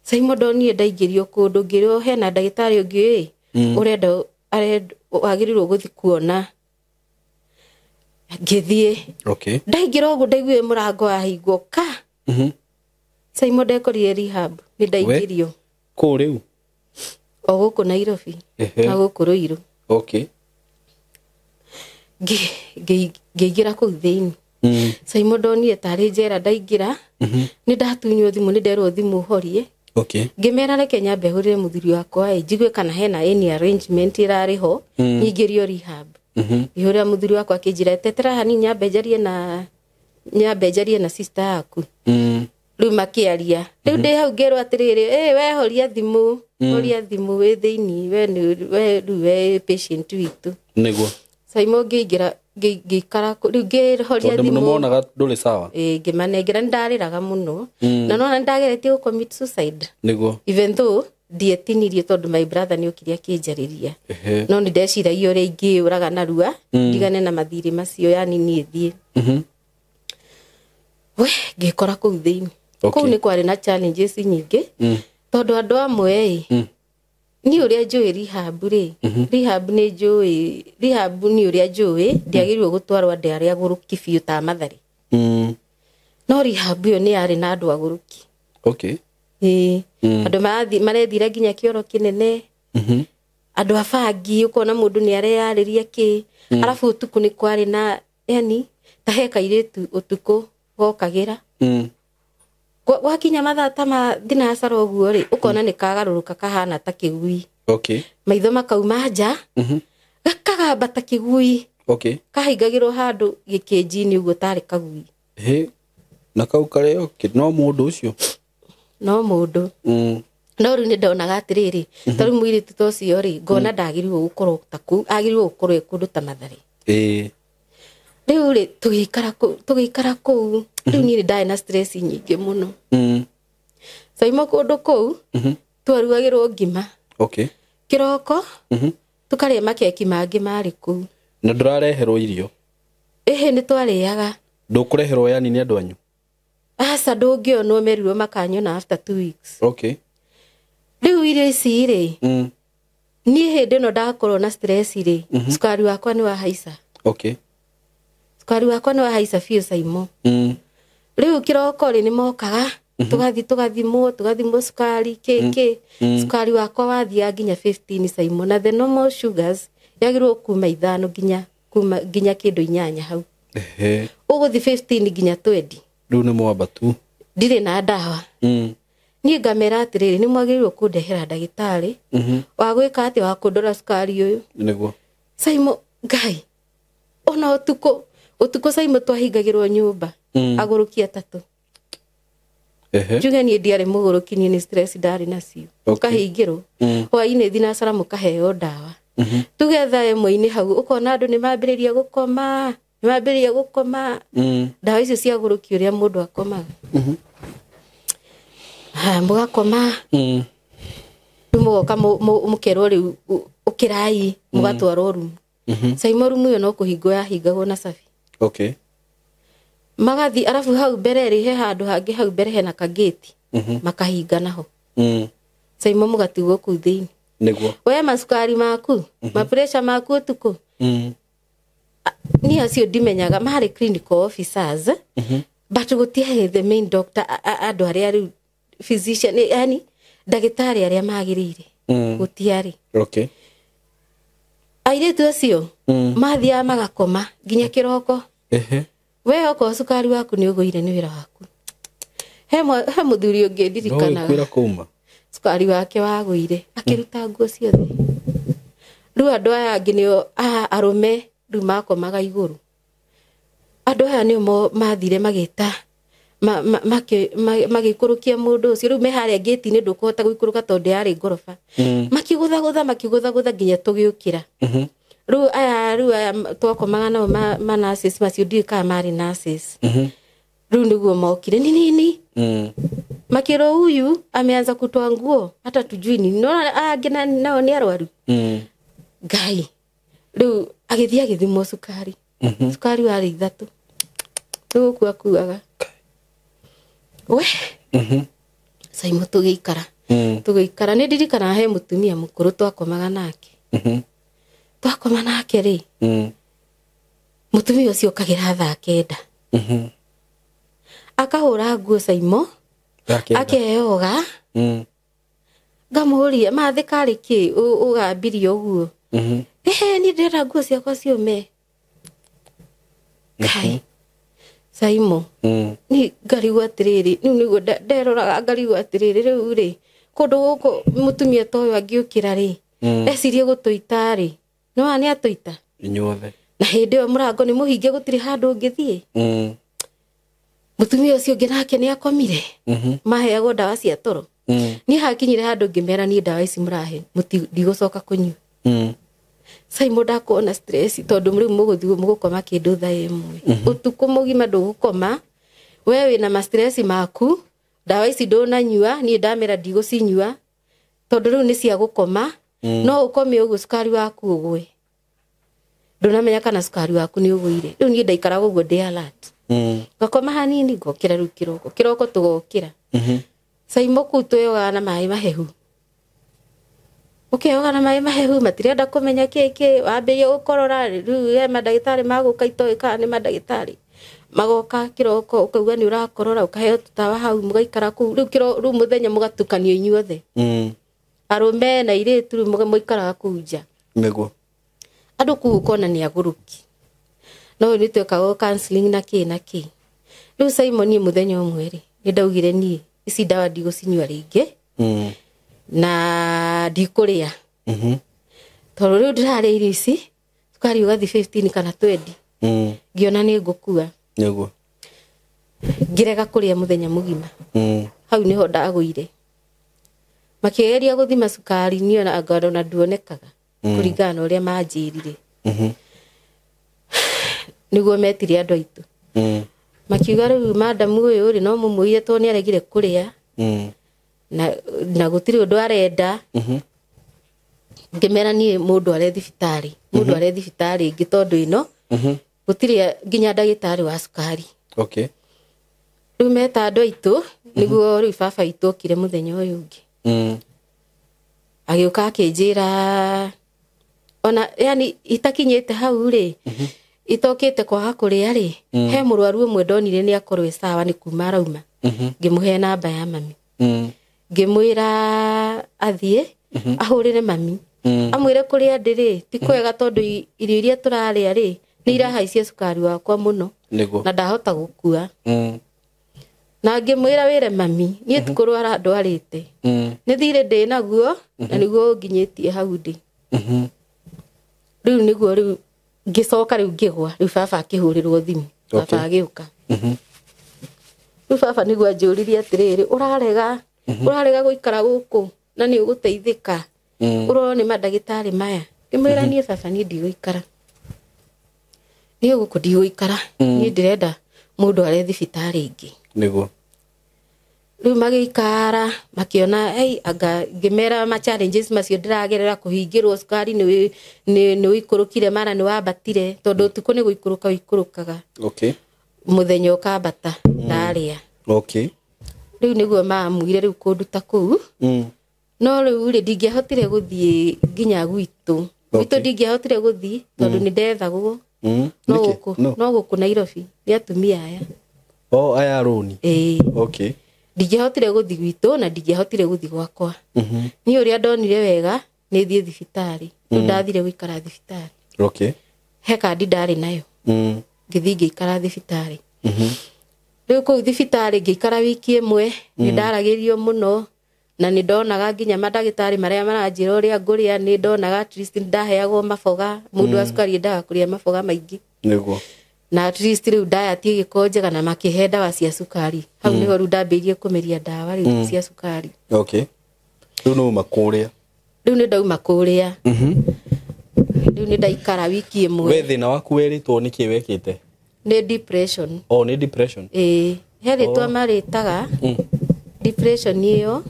Saimo ndonire ndaingĩrio kũndũ, ngĩrwo hena ndagĩtarĩ ũngĩ ĩ, ũrenda wagĩrĩirwo gũthiĩ kuona. Ngĩthiĩ. Okay. Ndaingĩra ũguo ndaiguire mũrango wahingwo ka. Saimo ndekorire rehab, nĩ ndaingĩrio. Kũ rĩu? O gũkũ Nairobi. Na gũkũ Ruiru. Okay. Ngĩingĩra kũu thĩinĩ. Saimo ndonire tarĩ njera ndaingĩra, nĩ ndatunywo thimũ, nĩ nderwo thimũ horie. Okay. Ngĩmera reke nyambe hũrĩre mũthuri wakwa ĩ, njigue kana hena any arrangement ĩrarĩ ho, nyingĩrio rehab. Ngĩhũrĩra mũthuri wakwa akĩnjĩra tetera hanini nyambe njarie na, nyambe njarie na sister yaku. Rĩu makĩaria. Rĩu ndĩ hau ngĩrwo atĩrĩrĩ, ĩ we horia thimũ, horia thimũ wĩ thĩinĩ, we nĩ, we rĩu we patient witũ. Nĩguo. Saimo ngĩingĩra, ngĩikara kũ-, rĩu ngĩhoria Tondũ thimũ. nĩmonaga ndũrĩ sawa. Ĩ, ngĩmanengera, nĩ ndarĩraga mũno. Na nona nĩ ndageretie gũ commit suicide. Nĩguo. Even though ndietinirie tondũ my brother nĩ okire akĩnjarĩria. No nĩ ndeciragia ũrĩa ingĩũraga narua, ndigane na mathirĩ macio, yani niĩ thiĩ. We, ngĩkora kũu thĩinĩ. Okay. Kũu nĩ kwarĩ na challenges nyingĩ. Tondũ andũ amwe ĩ, niĩ ũrĩa njũĩ rehab rĩ, rehab nĩ njũĩ, rehab nĩ ũrĩa njũĩ, ndiagĩrĩirwo gũtwarwo andũ arĩa agũrũki biũ ta Mathare. No rehab ĩyo nĩ yarĩ na andũ agũrũki. Okay. Ĩĩ. Andũ marethira nginya kĩoro kĩnene. Andũ a bangi ũkona mũndũ nĩ areyarĩria kĩ. Arabu ũtukũ nĩ kwarĩ na yani ta he kairĩtu ũtukũ gokagĩra. Gwakinya mathaa ta ma thinacara ũguo rĩ, ũkona nĩ kagarũrũka kahana ta kĩgui. Okay. Maitho makauma nja. Gakagamba ta kĩgui. Okay. Kahingagĩrwo handũ gĩkĩnji-inĩ ũguo tarĩ kagui. He. Na kau karĩ okay. No mũndũ ũcio. No mũndũ. No rĩu nĩ ndonaga atĩrĩrĩ, ta rĩu mũirĩtu ta ũcio rĩ, ngona ndagĩrĩirwo gũkorwo ta kũu, agĩrĩirwo gũkorwo e kũndũ ta Mathare. Ĩĩ. Rĩu rĩ, tũgĩikara kũu, rĩu niĩ nĩ ndarĩ na stress nyingĩ mũno. Saimo kũndũ kũu, twarugagĩrwo ngima. Okay. Kĩroko, tũkarĩa makeki mangĩ marĩ kũu. Na ndũrareherwo irio? Ĩhĩ, nĩ twarĩaga. Ndũkũreherwo yani nĩ andũ anyu? Aca, ndũngĩonwo, merirwo makanyona after 2 weeks. Okay. Rĩu irio ici rĩ, niĩ hĩndĩ ĩno ndakorwo na stress rĩ, cukari wakwa nĩ wahaica. Okay. Cukari wakwa nĩ wahaica biũ Saimo. Rĩu kĩroko rĩ, nĩ mokaga, tũgathiĩ tũgathimwo cukari kĩ. Cukari wakwa wathiaga nginya 15 Saimo, na the normal sugars yagĩrĩirwo kuma 5 nginya kuma nginya kĩndũ 8 hau. Ehe. Ũgũthiĩ 15 nginya 20. Rĩu nĩ mwambatu. Ndirĩ na ndawa. Niĩ ngamera atĩrĩrĩ, nĩ mwagĩrĩirwo kũndehera ndagĩtarĩ wa gwĩka atĩ wa kũndora cukari ũyũ. Nĩguo. Saimo, Ngai, ona ũtukũ Saimo twahingagĩrwo nyũmba, agũrũki atatũ. Ehe. Njuge niĩ ndiarĩ mũgũrũki, niĩ nĩ stress ndarĩ nacio. Mũkahingĩrwo. Hwaĩ-inĩ thinacara mũkaheo ndawa. Tuge thaa ĩmwe-inĩ hau, ũkona andũ nĩ mambĩrĩria gũkoma, nĩ mambĩrĩria gũkoma. Ndawa icio cia gũrũki ũrĩa mũndũ akomaga. Ha, mũgakoma. Rĩu mũgoka mũkerwo rĩu ũkĩrai, mũgatwarwo rumu. Saimo rumu ĩyo no kũhingwo yahingagwo na cabi. Okay. Magathi arabu hau mbere rĩ, he handũ hangĩ hau mbere hena kagĩti. Makahinga naho. Saimo mũgatigwo kũu thĩinĩ. Nĩguo. We macukari maku, mapressure maku ũtukũ. Niĩ acio ndimenyaga, marĩ clinical officers. But gũtiarĩ the main doctor, andũ arĩa rĩu physician, yani ndagĩtarĩ arĩa magĩrĩire. Gũtiarĩ. Okay. Airĩtu acio mathiaga magakoma nginya kĩroko. Ehe. We okorwo cukari waku nĩ ũgũire nĩ wĩra waku. He mũthuri ũngĩ ndirikanaga. No wĩkwĩra kũma. Cukari wake wagũire, akĩruta nguo ciothe. Rĩu andũ aya angĩ nĩo arũme rĩu makomaga igũrũ. Andũ aya nĩo mathire magĩta magĩikũrũkia mũndũ ũcio. Rĩu me harĩa gate-inĩ ndũkũhota gũikũrũka tondũ yarĩ ngoroba. Makĩgũthagũtha nginya tũgĩũkĩra. Rĩu aya twakomaga nao ma nurses macio, ndiũĩ kana marĩ nurses. Rĩu nĩguo mokire nini. Makĩrwo huyu ameanza kutoa nguo hata tujui nini. No angĩ nao nĩ arwaru. Ngai. Rĩu agĩthiĩ agĩthimwo cukari. Cukari warĩ 3. Rĩu gũkua akuaga. We. Saimo tũgĩikara. Tũgĩikara. Nĩ ndirikanaga he mũtumia mũkũrũ twakomaga nake. Twakoma nake rĩ, mũtumia ũcio okagĩra thaa 9. Akahũra nguo Saimo, akeyoga. Ngamũria, mathĩ karĩ kĩ ũgambirie ũguo? Ehe, niĩ ndĩrenda nguo ciakwa ciũme. Ngai. Saimo, niĩ ngarigwo atĩrĩrĩ, rĩu nĩguo nderoraga ngarigwo atĩrĩrĩ, rĩu rĩ, kũndũ gũkũ mũtumia ta ũyũ angĩũkĩra rĩ, ecirie gũtũita rĩ, no nĩ atũita. Inyuothe. Na hĩndĩ ĩyo mũrango nĩ mũhinge, gũtirĩ handũ ũngĩthiĩ. Mũtumia ũcio ũngĩ nake nĩ akomire. Maheagwo ndawa cia toro. Niĩ hakinyire handũ ngĩmera niĩ ndawa ici mũrahe, ndigũcoka kũnyua. Saimo ndakuona stress tondũ rĩu mũgũthiĩ mũgũkoma kĩndũ thaa 1. Ũtukũ mũgima ndũgũkoma, we wĩna ma stress maku, ndawa ici ndũnanyua, niĩ ndamera ndigũcinyua tondũ rĩu nĩ cia gũkoma. No ũkome ũguo cukari waku ũgwe. Ndũnamenya kana cukari waku nĩ ũgũire. Rĩu niĩ ndaikaraga ũguo ndĩ alert. Ngakoma hanini ngokĩra rĩu kĩroko. Kĩroko tũgokĩra. Saimo kũu tweyogaga na maĩ mahehu. Ũkeyoga na maĩ mahehu, matirenda kũmenya kĩ wambĩrĩria gũkorora, rĩu he mandagĩtarĩ magũka itoĩ kana nĩ mandagĩtarĩ. Magoka kiroko ukauga ni urakorora ukaheo tutawa hau mugaikara kuu riu kiro riu muthenya mugatukanio inyuothe. Arume na iritu riu muikaraga kuu nja. Niguo. Andu kuu ukona ni aguruki. No ni twekaga counseling na ki na ki. Riu Simon ni muthenya umwe ri ni ndaugire ni ici ndawa ndigũcinyua rĩngĩ. Na ndikũrĩa. Tondũ rĩu ndĩrarĩa irio ici cukari ũgathi 15 kana 20. Ngĩona nĩ ngũkua. Nĩguo. Ngĩrega kũrĩa mũthenya mũgima. Hau nĩho ndagũire. Makĩgeria gũthima cukari niĩ ona anga ona nduonekaga kũringana na ũrĩa manjĩrire. Nĩguo metire andũ aitũ. Makiuga rĩu madamu ũyũ rĩ no mũmũire tondũ nĩ aregire kũrĩa. Na gũtirĩ ũndũ arenda. Ngĩmera niĩ mũndũ are thibitarĩ. Mũndũ are thibitarĩ ĩngĩ tondũ ĩno gũtirĩ nginya ndagĩtarĩ wa cukari. Okay. Rĩu meta andũ aitũ nĩguo rĩu baba aitũ okire mũthenya ũyũ ũngĩ. Agĩũka akĩnjĩra ona yani itakinyĩte hau rĩ itokĩte kwaga kũrĩa rĩ he mũrwaru ũmwe ndonire nĩ akorwo e sawa nĩ kuma arauma. Ngĩmũhe namba ya mami. Ngĩmwĩra athiĩ ahũrĩre mami. Amwĩre kũrĩa ndĩ rĩ ti kwega tondũ irio iria tũrarĩa rĩ nĩ irahaicia cukari wakwa mũno. Na ndahota gũkua. Na ngĩmwĩra wĩre mami niĩ ti kũrwara ndwarĩte. Nĩ thirĩ ndĩ naguo na nĩguo nginyĩtie hau ndĩ. Rĩu nĩguo rĩu ngĩcoka rĩu ngĩgwa rĩu baba akĩhũrĩrwo thimũ. Baba agĩũka. Rĩu baba nĩguo anjũririe atĩrĩrĩ ũrarega gũikara gũkũ na nĩ ũgũteithĩka. Ũrorwo nĩ mandagĩtarĩ maya. Ngĩmwĩra niĩ baba niĩ ndigũikara. Niĩ gũkũ ndigũikara. Niĩ ndĩrenda mũndũ are thibitarĩ ĩngĩ. Nĩguo. Rĩu magĩikara makĩona hey anga ngĩmera ma challenges macio ndĩragerera kũhingĩrwo cukari nĩ ũikũrũkire mara nĩ wambatire tondũ ũtukũ nĩ gũikũrũka ũikũrũkaga. Okay. Mũthenya ũkambata ndarĩa. Okay. Rĩu nĩguo maamuire rĩu kũnduta kũu. No rĩu rĩ ndingĩahotire gũthiĩ nginya gwitũ. Gwitũ ndingĩahotire gũthiĩ tondũ nĩ ndethagwo. No gũkũ Nairobi nĩ atumia aya. Oh aya rũni. Ĩĩ. Okay. Ndingĩahotire gũthiĩ gwitũ na ndingĩahotire gũthiĩ gwakwa. Niĩ ũrĩa ndonire wega nĩ thiĩ thibitarĩ. Rĩu ndathire gũikara thibitarĩ. Okay. He kandi ndarĩ nayo. Ngĩthiĩ ngĩikara thibitarĩ. Rĩu kũu thibitarĩ ngĩikara wiki ĩmwe nĩ ndaragĩrio mũno na nĩ ndonaga nginya mandagĩtarĩ marĩa maranjĩra ũrĩa ngũrĩa nĩ ndonaga at least ndaheagwo maboga. Mũndũ wa cukari endaga kũrĩa maboga maingĩ. Nĩguo. Na at least rĩu diet ĩgĩkorwo njega na makĩhe ndawa cia cukari. Hau nĩho rĩu ndambĩrĩirie kũmeria ndawa rĩu cia cukari. Okay. Rĩu nĩ uma kũrĩa. Rĩu nĩ ndauma kũrĩa. Rĩu nĩ ndaikara wiki ĩmwe. We thĩna waku werĩtwo nĩkĩ wekĩte? Nĩ depression. Oh nĩ depression. Ĩĩ. He rĩtwa marĩtaga depression ĩyo.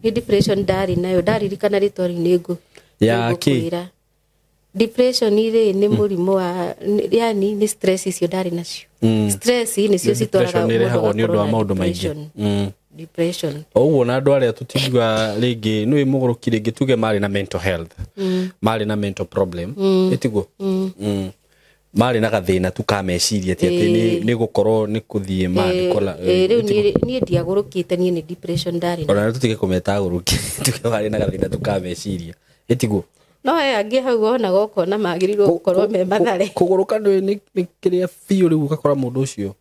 Nĩ depression ndarĩ nayo ndaririkana rĩtwa rĩu nĩ ngũkwĩra. Depression rĩ nĩ mũrimũ wa yani nĩ stress icio ndarĩ nacio. Stress nĩcio citwaraga mũndũ nĩ ũndũ wa maũndũ maingĩ. Depression. Ũguo na andũ arĩa tũtingiuga rĩngĩ nĩ mũgũrũki rĩngĩ tuge marĩ na mental health. Marĩ na mental problem. Ĩtiguo? Marĩ na gathĩna tu ka meciria ti atĩ nĩ gũkorwo nĩ kũthiĩ mandĩko. Rĩu niĩ ndiagũrũkĩte niĩ nĩ depression ndarĩ. Ona tũtige kũmeta agũrũki tuge marĩ na gathĩna tu ka meciria. Ĩtiguo? No he angĩ hau wonaga ũkona magĩrĩirwo gũkorwo me mathare. Kũgũrũka nĩ kĩrĩa biũ rĩu ũgakora mũndũ ũcio.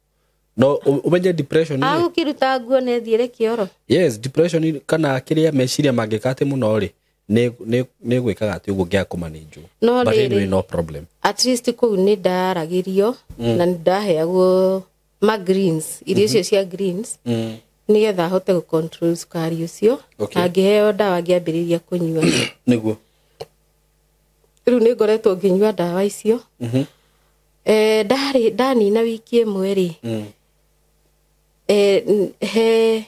No ũmenye depression nĩ agũkĩruta nguo na ethiĩre kĩoro. Yes, depression kana kĩrĩa meciria mangĩka atĩ mũno rĩ nĩ gwĩkaga atĩ ũguo ngĩaga kũmanĩnjwo. No but anyway no problem. At least kũu nĩ ndaragĩrio na nĩ ndaheagwo ma greens, irio icio cia greens nĩgetha hote gũ control cukari ũcio. Okay. Na ngĩheo ndawa ngĩambĩrĩria kũnyua. Nĩguo. Rĩu nĩ ngoretwo ngĩnyua ndawa icio. Ndarĩ ndanina wiki ĩmwe rĩ. He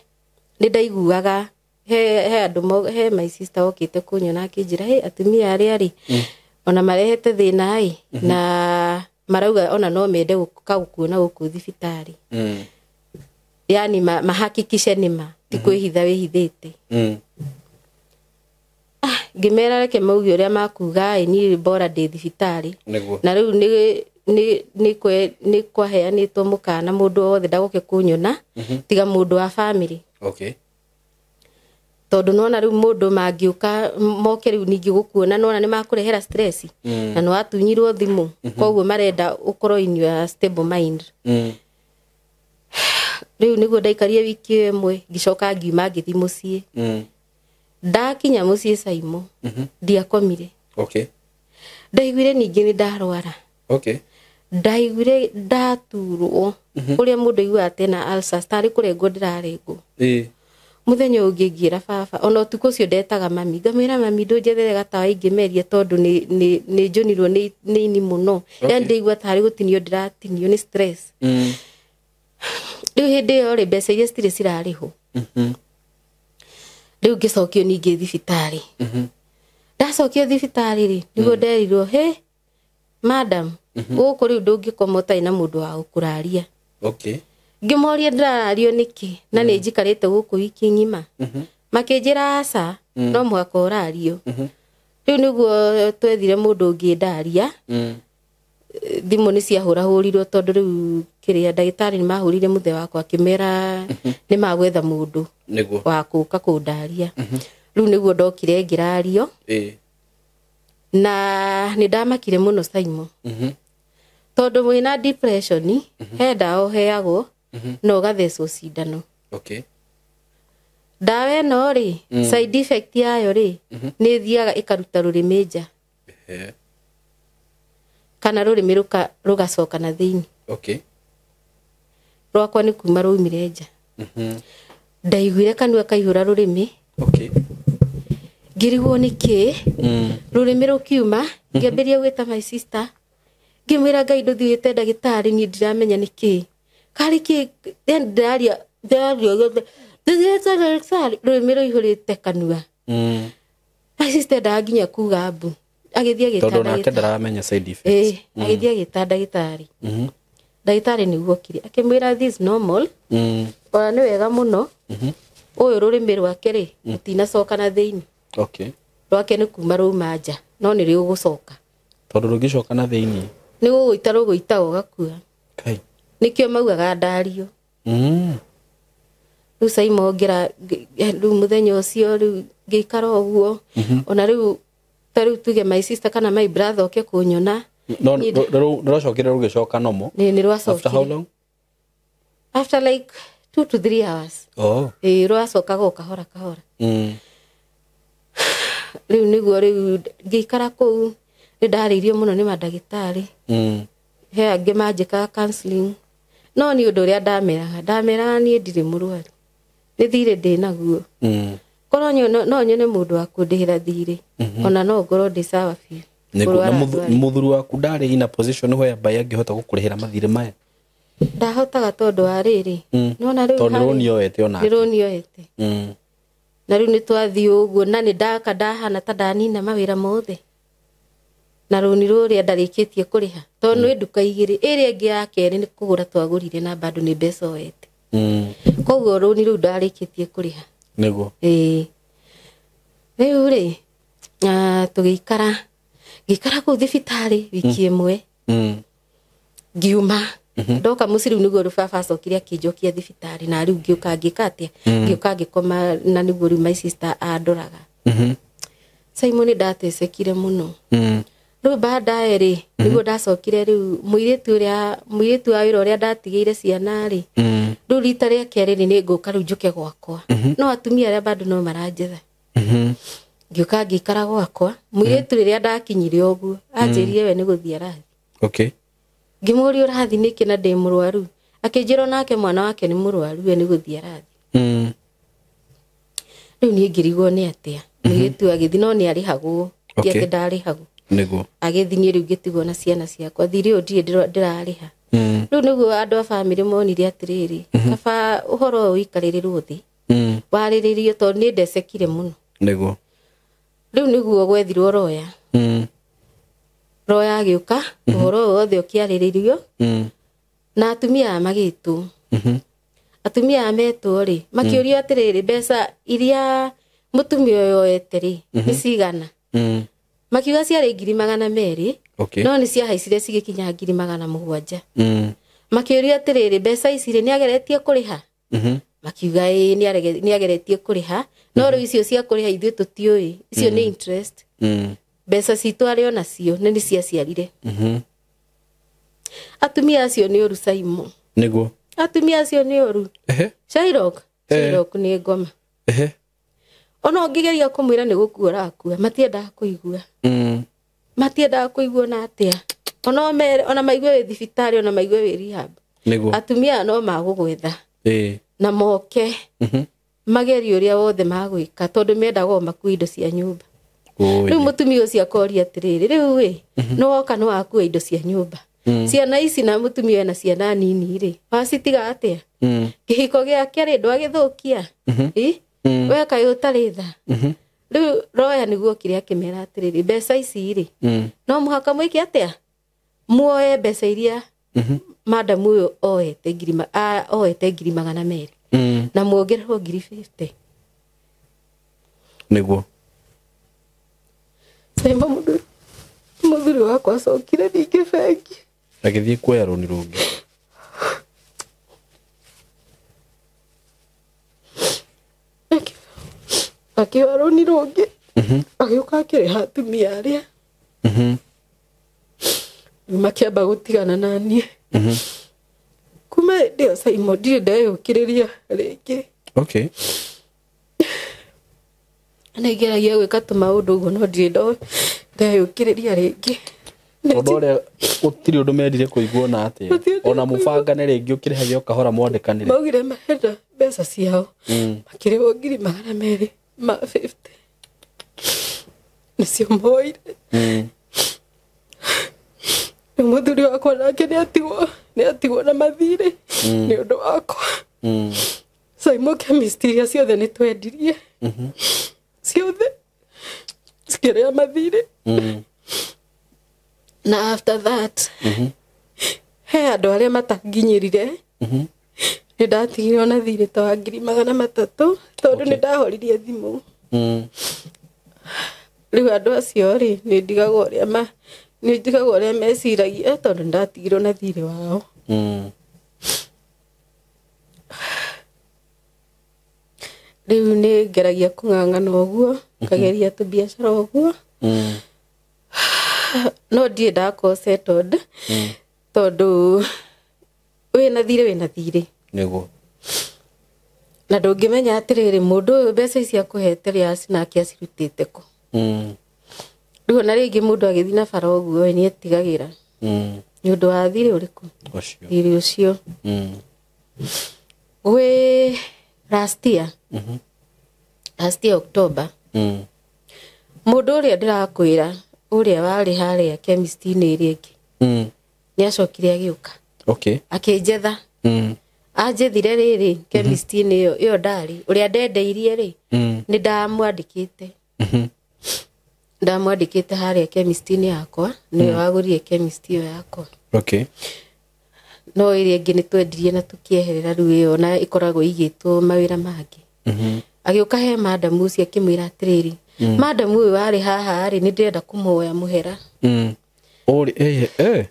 nĩ ndaiguaga he andũ he my sister okĩte kũnyona akĩnjĩra hey atumia arĩa rĩ ona marehete thĩna ĩ na marauga ona no mende gũka gũkuona gũkũ thibitarĩ. Yani mahakikishe nĩ ma ti kwĩhitha wĩhithĩte. Ngĩmera reke mauge ũrĩa makuga ĩ niĩ bora ndĩ thibitarĩ. Na rĩu nĩ Nĩ kwaheanĩtwo mũkana mũndũ wothe ndagoke kũnyona tiga mũndũ wa family. Okay. Tondũ nona rĩu mũndũ mangĩũka moke rĩu ningĩ gũkuona nona nĩ makũrehera stress na nĩ watunyirwo thimũ, koguo marenda ũkorwo in your stable mind. Rĩu nĩguo ndaikarire wiki ĩyo ĩmwe, ngĩcoka ngiuma ngĩthiĩ mũciĩ. Ndakinya mũciĩ, Saimo, ndiakomire. Okay. Ndaiguire ningĩ nĩ ndarwara. Okay. Ndaiguire ndaturwo ũrĩa mũndũ aiguaga tena ulcers, tarĩ kũrengwo ndĩrarengwo. Mũthenya ũngĩ ngĩra baba, ona ũtukũ ũcio ndetaga mami, ngamwĩra, "Mami, ndũnjethere gatawa ingĩmeria tondũ nĩ njũnirwo nĩ ini mũno." Yani ndaigua tarĩ gũtinio ndĩratinio nĩ stress. Rĩu hĩndĩ ĩyo rĩ, mbeca iria citirĩ cirarĩhwo. Rĩu ngĩcokio ningĩ thibitarĩ. Ndacokio thibitarĩ rĩ, nĩguo nderirwo, "He madam, gũkũ rĩu ndũngĩkoma ũtarĩ na mũndũ wa gũkũraria." Okay. Ngĩmoria ndĩrarario nĩkĩ na nĩ njikarĩte gũkũ wiki ng'ima. Makĩnjĩra aca, no mũhaka ũrario. Rĩu nĩguo twethire mũndũ ũngĩ ndaria. Thimũ nĩ ciahũrahũrirwo tondũ rĩu kĩrĩa ndagĩtarĩ nĩ mahũrire mũthee wakwa akĩmera nĩ magwetha mũndũ Nĩguo. wa kũka kũndaria. Rĩu nĩguo ndokire ngĩrario. Na nĩ ndamakire mũno, Saimo, tondũ mwĩna depression he ndawa ũheagwo na ũgathecwo cindano. Okay. Ndawa ĩno rĩ, side effect yayo rĩ, nĩ ĩthiaga ĩkaruta rũrĩmĩ nja kana rũrĩmĩ rũgacoka na thĩinĩ. Okay. Rwakwa nĩ kuma rwaumire nja. Ndaiguire kanua kaihũra rũrĩmĩ. Okay. Ngĩrigwo nĩ kĩ. Rũrĩmĩ rũkiuma, ngĩambĩrĩria gwĩta my sister, ngĩmwĩra, "Ngai, ndũthiĩte ndagĩtarĩ, niĩ ndiramenya nĩ kĩ karĩ kĩ." Yani ndĩraria ndĩraria gĩothe, "Ndũthiĩte ndagĩtarĩ," rũrĩmĩ rũihũrĩte kanua. My sister endaga nginya kuga mbu, agĩthiĩ agĩta Tondũ nake ndagĩtarĩ. ndaramenya side effects. Ĩĩ, agĩthiĩ agĩta ndagĩtarĩ. Ndagĩtarĩ nĩguo okire akĩmwĩra, "This normal, ona nĩ wega mũno, ũyũ rũrĩmĩ rwake rĩ rũtinacoka na thĩinĩ." Okay. Rwake nĩ kuma rwauma nja, no nĩ rĩgũcoka. Tondũ rũngĩcoka na thĩinĩ. Nĩ gũgũita rũgũita ũgakua. Kai. Nĩkĩo maugaga ndario. Rĩu Saimo ngĩra rĩu mũthenya ũcio rĩu ngĩikara ũguo, ona rĩu ta rĩu tuge my sister kana my brother oke kũnyona. No rũracokire rũgĩcoka nomo. Nĩ After how rwacokire. long? After like 2 to 3 hours. Oh. Ĩĩ, rwacokaga o kahora kahora. Rĩu nĩguo rĩu ngĩikara kũu, nĩ ndarĩirio mũno nĩ mandagĩtarĩ. He angĩ manjĩkaga counseling, no nĩ ũndũ ũrĩa ndameraga niĩ ndirĩ mũrwaru, nĩ thirĩ ndĩ naguo. Korwo no nyone mũndũ wa kũndĩhĩra thirĩ, ona no ngorwo ndĩ sawa biũ. Nĩguo Kũrwara na ndwari. Mũthuri waku ndarĩ in a position whereby angĩhota gũkũrĩhĩra mathirĩ maya? Ndahotaga tondũ wa rĩrĩ, nona rĩu Tondũ nĩ rũni oete nĩ onake. rũni oete. Na rĩu nĩ twathiĩ ũguo na nĩ ndaka ndahana ta ndanina mawĩra mothe na rũni rũrĩa ndarĩkĩtie kũrĩha, tondũ nĩ nduka igĩrĩ, ĩrĩa ĩngĩ ya kerĩ nĩ kũgũra twagũrire na bado nĩ mbeca oete. Koguo rũni rũu ndarĩkĩtie kũrĩha. Nĩguo. Ĩĩ, rĩu rĩ, tũgĩikara, ngĩikara kũu thibitarĩ wiki ĩmwe. Ngiuma ndoka mũciĩ, rĩu nĩguo rĩu baba acokire akĩnjokia thibitarĩ, na rĩu ngĩũka ngĩka atĩa, ngĩũka ngĩkoma, na nĩguo rĩu my sister andoraga. Simon, ndatecekire mũno. Rĩu baadaye rĩ, nĩguo ndacokire rĩu mũirĩtu ũrĩa, mũirĩtu wa wĩra ũrĩa ndatigĩire ciana rĩ, rĩu rita rĩa kerĩ rĩ, nĩ ngũka rĩu njũke gwakwa, no atumia arĩa bado no maranjetha. Ngĩũka ngĩikara gwakwa. Mũirĩtu rĩrĩa ndakinyire ũguo anjĩrire we nĩ gũthiĩ arathiĩ. Okay. Ngĩmũria, "Ũrathiĩ nĩkĩ na ndĩ mũrwaru?" Akĩnjĩra onake mwana wake nĩ mũrwaru, we nĩ gũthiĩ arathiĩ. Rĩu niĩ ngĩrigwo nĩ atĩa, mũirĩtu agĩthiĩ no nĩ arĩhagwo, ti atĩ ndarĩhagwo. Nĩguo. Agĩthiĩ, niĩ rĩu ngĩtigwo na ciana ciakwa, thirĩ ũyũ ndirĩ ndĩrarĩha. Rĩu nĩguo andũ a bamĩrĩ monire atĩrĩrĩ, kaba ũhoro ũyũ ũikarĩrĩrwo thĩ, warĩrĩrio, tondũ niĩ ndecekire mũno. Nĩguo. Rĩu nĩguo gwethirwo roya. Roya agĩũka, ũhoro ũyũ wothe ũkĩarĩrĩrio na atumia aya magĩtwo. Atumia aya metwo rĩ, makĩũrio atĩrĩrĩ, mbeca iria mũtumia ũyũ oete rĩ, nĩ cigana? Makiuga ciarĩ 200,000. Okay. No nĩ ciahaicire cigĩkinya 700,000. Mm. Makĩũria atĩrĩrĩ, mbeca ici rĩ, nĩ ageretie kũrĩha? Mhm. Makiuga ĩĩ, nĩ ageretie kũrĩha, no rĩu icio cia kũrĩha ithuĩ tũtiũĩ, icio nĩ interest. Mm. Mbeca citũ arĩ onacio nĩ ciaciarire. Mhm. Atumia acio nĩ ũru, Saimo. Nĩguo. Atumia acio nĩ ũru. Ehe. Shairok. Eh. Shairok nĩ ngoma. Ehe. Ona ũngĩgeria kũmwĩra nĩ gũkua ũrakua, matiendaga kũigua. Mm. Matiendaga kũigua na atĩa. Ona ũmere, ona maigue wĩ thibitarĩ, ona maigue wĩ rehab. Nĩguo. Atumia aya no magũgwetha Ĩĩ. na moke Mhm. magerie ũrĩa wothe magwĩka, tondũ mendaga o makue indo cia nyũmba. Oi. Rĩu mũtumia ũcio akoria atĩrĩrĩ, rĩu ĩ, nĩ woka nĩ wakua indo cia nyũmba, ciana ici na mũtumia ena ciana nini rĩ, wacitiga atĩa? Mm. Kĩhiko gĩake rĩ, ndwagĩthũkia? Ĩ? Mm. We kaĩ ũtarĩ tha? Mhm. Rĩu roya nĩguo okire akĩmera atĩrĩrĩ, mbeca ici rĩ, Mm. no mũhaka mwĩke atĩa, muoe mbeca iria Mhm. madamu ũyũ oete oete 200,000 Mm. na muongererwo 50,000. Nĩguo. Saima, mũthuri wakwa acokire ningĩ bengi. Agĩthiĩ kuoya rũni rũngĩ. Akĩoya rũni rũngĩ, Mhm. agĩũka akĩrĩha atumia arĩa. Mhm. Rĩu makĩamba gũtigana na niĩ. Mhm. Kuma hĩndĩ ĩyo, Saimo, ndirĩ ndeyũkĩrĩria rĩngĩ. Okay. Nĩngeragia gwĩka tũmaũndũ ũguo, no ndirĩ ndeyũkĩrĩria rĩngĩ. Tondũ ũrĩa gũtirĩ ũndũ mendire kũigua ona atĩa. Gũtirĩ ũndũ Ona mũbangane rĩngĩ ũkĩrĩhage o kahora mwandĩkanĩre. Maugire marenda mbeca ciao. Mm. Makĩrĩhwo 250,000 nĩcio moire. Mm. Rĩu mũthuri wakwa nake nĩ atigwo na mathirĩ nĩ ũndũ wakwa. Mm. Saimo, chemist iria ciothe nĩ twendirie, Mhm. ciothe cikĩrĩa mathirĩ. Mm. Na after that, Mhm. he andũ arĩa matanginyĩrire. Mhm. Nĩ ndatigire na thirĩ ta wa 300,000 tondũ Okay. nĩ ndahoririe thimũ. Mm. Rĩu andũ acio rĩ, nĩ ndigagwo ũrĩa meciragia, tondũ nĩ ndatigirwo na thirĩ wao. Mm. Rĩu nĩ ngeragia kũng'ang'ana ũguo, ngageria tũbiacara ũguo, Mm. no ndirĩ ndakorwo settled, tondũ wĩna thirĩ, wĩna thirĩ. Nĩguo. Na ndũngĩmenya atĩrĩrĩ, mũndũ ũyũ mbeca ici akũhete rĩ, nake acirutĩte kũ. Mm. Rĩu ona rĩngĩ mũndũ agĩthiĩ na bara ũguo nĩ etigagĩra Mm. nĩ ũndũ wa thirĩ ũrĩkũ. Ũcio. Thirĩ ũcio. Mm. Gwĩ last year, Mhm. last year October, Mm. mũndũ ũrĩa ndĩrakwĩra, ũrĩa warĩ harĩa chemist-inĩ ĩrĩa ĩngĩ, Mm. nĩ acokire agĩũka Okay. akĩnjetha. Mm. Anjethire rĩrĩ chemist-inĩ ĩyo ndarĩ, ũrĩa ndendeirie rĩ, Mm. nĩ ndamwandĩkĩte. Mhm. Ndamwandĩkĩte harĩa chemist-inĩ yakwa, nĩwe wagũrire chemist ĩyo yakwa. Okay. No ĩrĩa ĩngĩ nĩ twendirie na tũkĩeherera, rĩu ĩyo na ĩkoragwo ĩigĩtwo mawĩra mangĩ. Mhm. Agĩũka he madamu ũcio akĩmwĩra atĩrĩrĩ, madamu ũyũ warĩ haha rĩ, nĩ ndĩrenda kũmũhoya mũhera. Mm. Ũrĩ eh eh.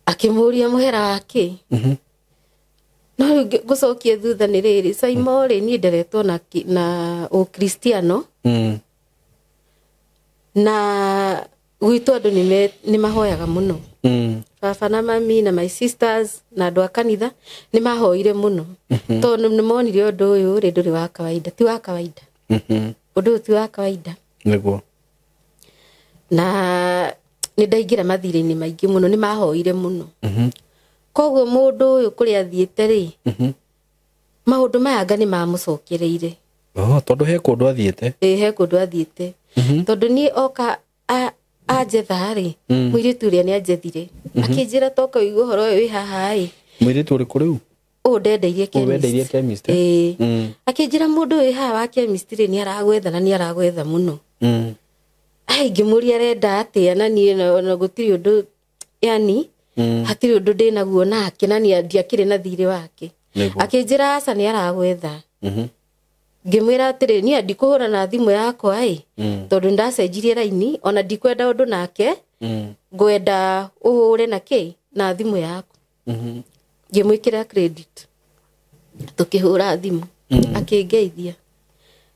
Akĩmũria mũhera wa kĩ. Mhm. No rĩu ngũcokie thutha nĩ rĩrĩ, Saimo rĩ, niĩ nderetwo na ũkristiano. Mm. Na gwitũ andũ nĩ mahoyaga mũno. Mm. Baba na mami na my sisters na andũ a kanitha nĩ mahoire mũno, tondũ nĩ monire ũndũ ũyũ rĩ, ndũrĩ wa kawaida, ti wa kawaida. Mhm. Ũndũ ũyũ ti wa kawaida. Nĩguo. Na nĩ ndaingĩra mathirĩ-inĩ maingĩ mũno, nĩ mahoire mũno. Mhm. Koguo mũndũ ũyũ kũrĩa athiĩte rĩ, Mhm. maũndũ maya anga nĩ mamũcokereire. Oh, tondũ he kũndũ athiĩte. Ĩ, he kũndũ athiĩte, tondũ niĩ oka anjetha rĩ, mũirĩtu ũrĩa nĩ anjethire akĩnjĩra, toka ũigue ũhoro ũyũ wĩ haha ĩ. Mũirĩtu ũrĩkũ rĩu? Ũũ ndendeirie. Ũyũ wendeirie chemist, eh? Ĩĩ. Mm. Akĩnjĩra mũndũ ũyũ wĩ haha wa chemist rĩ, nĩ aragwetha na nĩ aragwetha mũno. Mm. Ai, ngĩmũria arenda atĩa, na niĩ na gũtirĩ ũndũ, yani hatirĩ ũndũ ndĩnaguo nake, na niĩ ndiakĩrĩ na thirĩ wake. Nĩguo. Akĩnjĩra aca, nĩ aragwetha. Mhm. Ngĩmwĩra atĩrĩ, niĩ ndikũhũra na thimũ yakwa ĩ, Mm. tondũ ndacenjirie raini, ona ndikwenda ũndũ nake. Ngwenda ũhũre na kĩ na thimũ yaku. Ngĩmwĩkĩra credit, tũkĩhũra thimũ, akĩngeithia,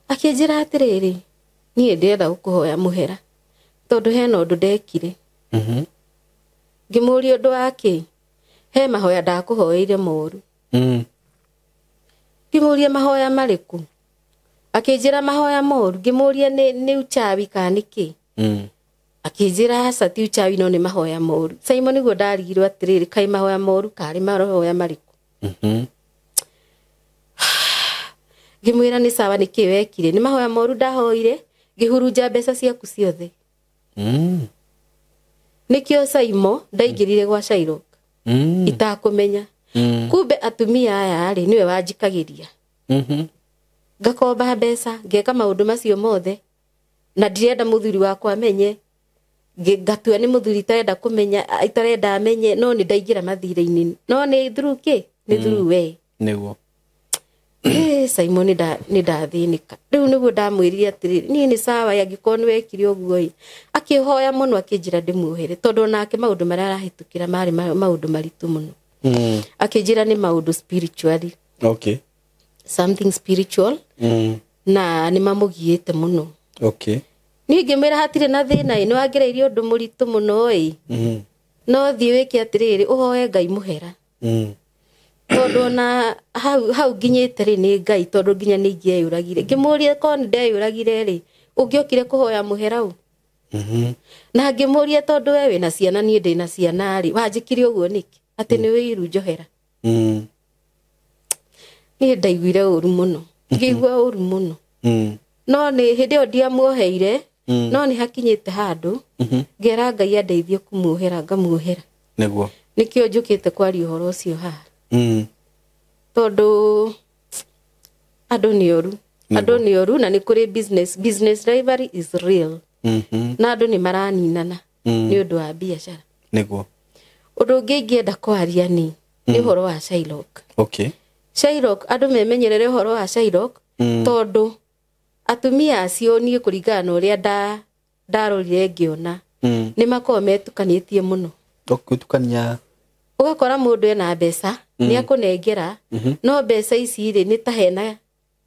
akĩnjĩra atĩrĩrĩ, niĩ ndĩrenda gũkũhoya mũhera tondũ hena ũndũ ndekire. Ngĩmũria ũndũ wa kĩ? He mahoya ndakũhoeire moru. Ngĩmũria mahoya marĩkũ? Akĩnjĩra mahoya moru. Ngĩmũria nĩ uchawi kana nĩ kĩ? Akĩnjĩra aca ti uchawi no nĩ mahoya moru. Simon, nĩguo ndarigirwo atĩrĩrĩ, kaĩ mahoya moru karĩ mahoya marĩkũ? Ngĩmwĩra nĩ sawa, nĩ kĩ wekire? Nĩ mahoya moru ndahoire, ngĩhurunja mbeca ciaku ciothe. Nĩkĩo Simon ndaingĩrire gwa Shylock itakũmenya. Kumbe atumia aya rĩ, nĩwe wanjikagĩria, ngakomba mbeca, ngeka maũndũ macio mothe na ndirenda mũthuri wakwa amenye. Ngatua nĩ mũthuri itarenda kũmenya, itarenda amenye, no nĩ ndaingĩra mathirĩ-inĩ, no nĩ through kĩ? Nĩ through we. Nĩguo. Simon, nĩ ndathĩnĩka rĩu. Nĩguo ndamwĩrire atĩrĩrĩ, niĩ nĩ sawa angĩkorwo nĩ wekire ũguo ĩ. Akĩhoya mũno, akĩnjĩra ndĩmuohere tondũ onake maũndũ marĩa arahĩtũkĩra marĩ maũndũ maritũ mũno. Akĩnjĩra nĩ maũndũ spiritually, something spiritual, na nĩ mamũgiĩte mũno. Niĩ ngĩmwĩra hatirĩ na thĩna ĩ, nĩ wangereirie ũndũ mũritũ mũno ĩ, no thiĩ wĩke atĩrĩrĩ, ũhoe Ngai mũhera, tondũ ona hau hau nginyĩte rĩ, nĩ Ngai, tondũ nginya nĩ ingĩeyũragire. Ngĩmũria korwo nĩ ndeyũragire rĩ, ũngĩokire kũhoya mũhera ũ? Na ngĩmũria tondũ we wĩna ciana, niĩ ndĩna ciana rĩ, wanjĩkire ũguo nĩkĩ atĩ nĩ wĩiru njohera? Niĩ ndaiguire ũru mũno, ngĩigua ũru mũno. No nĩ hĩndĩ ĩyo ndiamuoheire, no nĩ hakinyĩte handũ ngera Ngai andeithie kũmuohera, ngamuohera. Nĩguo. Nĩkĩo njũkĩte kwaria ũhoro ũcio haha, tondũ andũ nĩ oru, andũ nĩ oru, na nĩ kũrĩ business rivalry is real, na andũ nĩ maraninana nĩ ũndũ wa biacara. Nĩguo. Ũndũ ũngĩ ingĩenda kwaria nĩ ũhoro wa Shylock. Shylock, andũ memenyerere ũhoro wa Shylock, tondũ atumia acio, niĩ kũringana na ũrĩa ndarorire ngĩona, nĩ makoragwo metukanĩtie mũno. Gwĩtukania. Ũgakora mũndũ ena mbeca, nĩ akũnengera, no mbeca ici rĩ, nĩ ta hena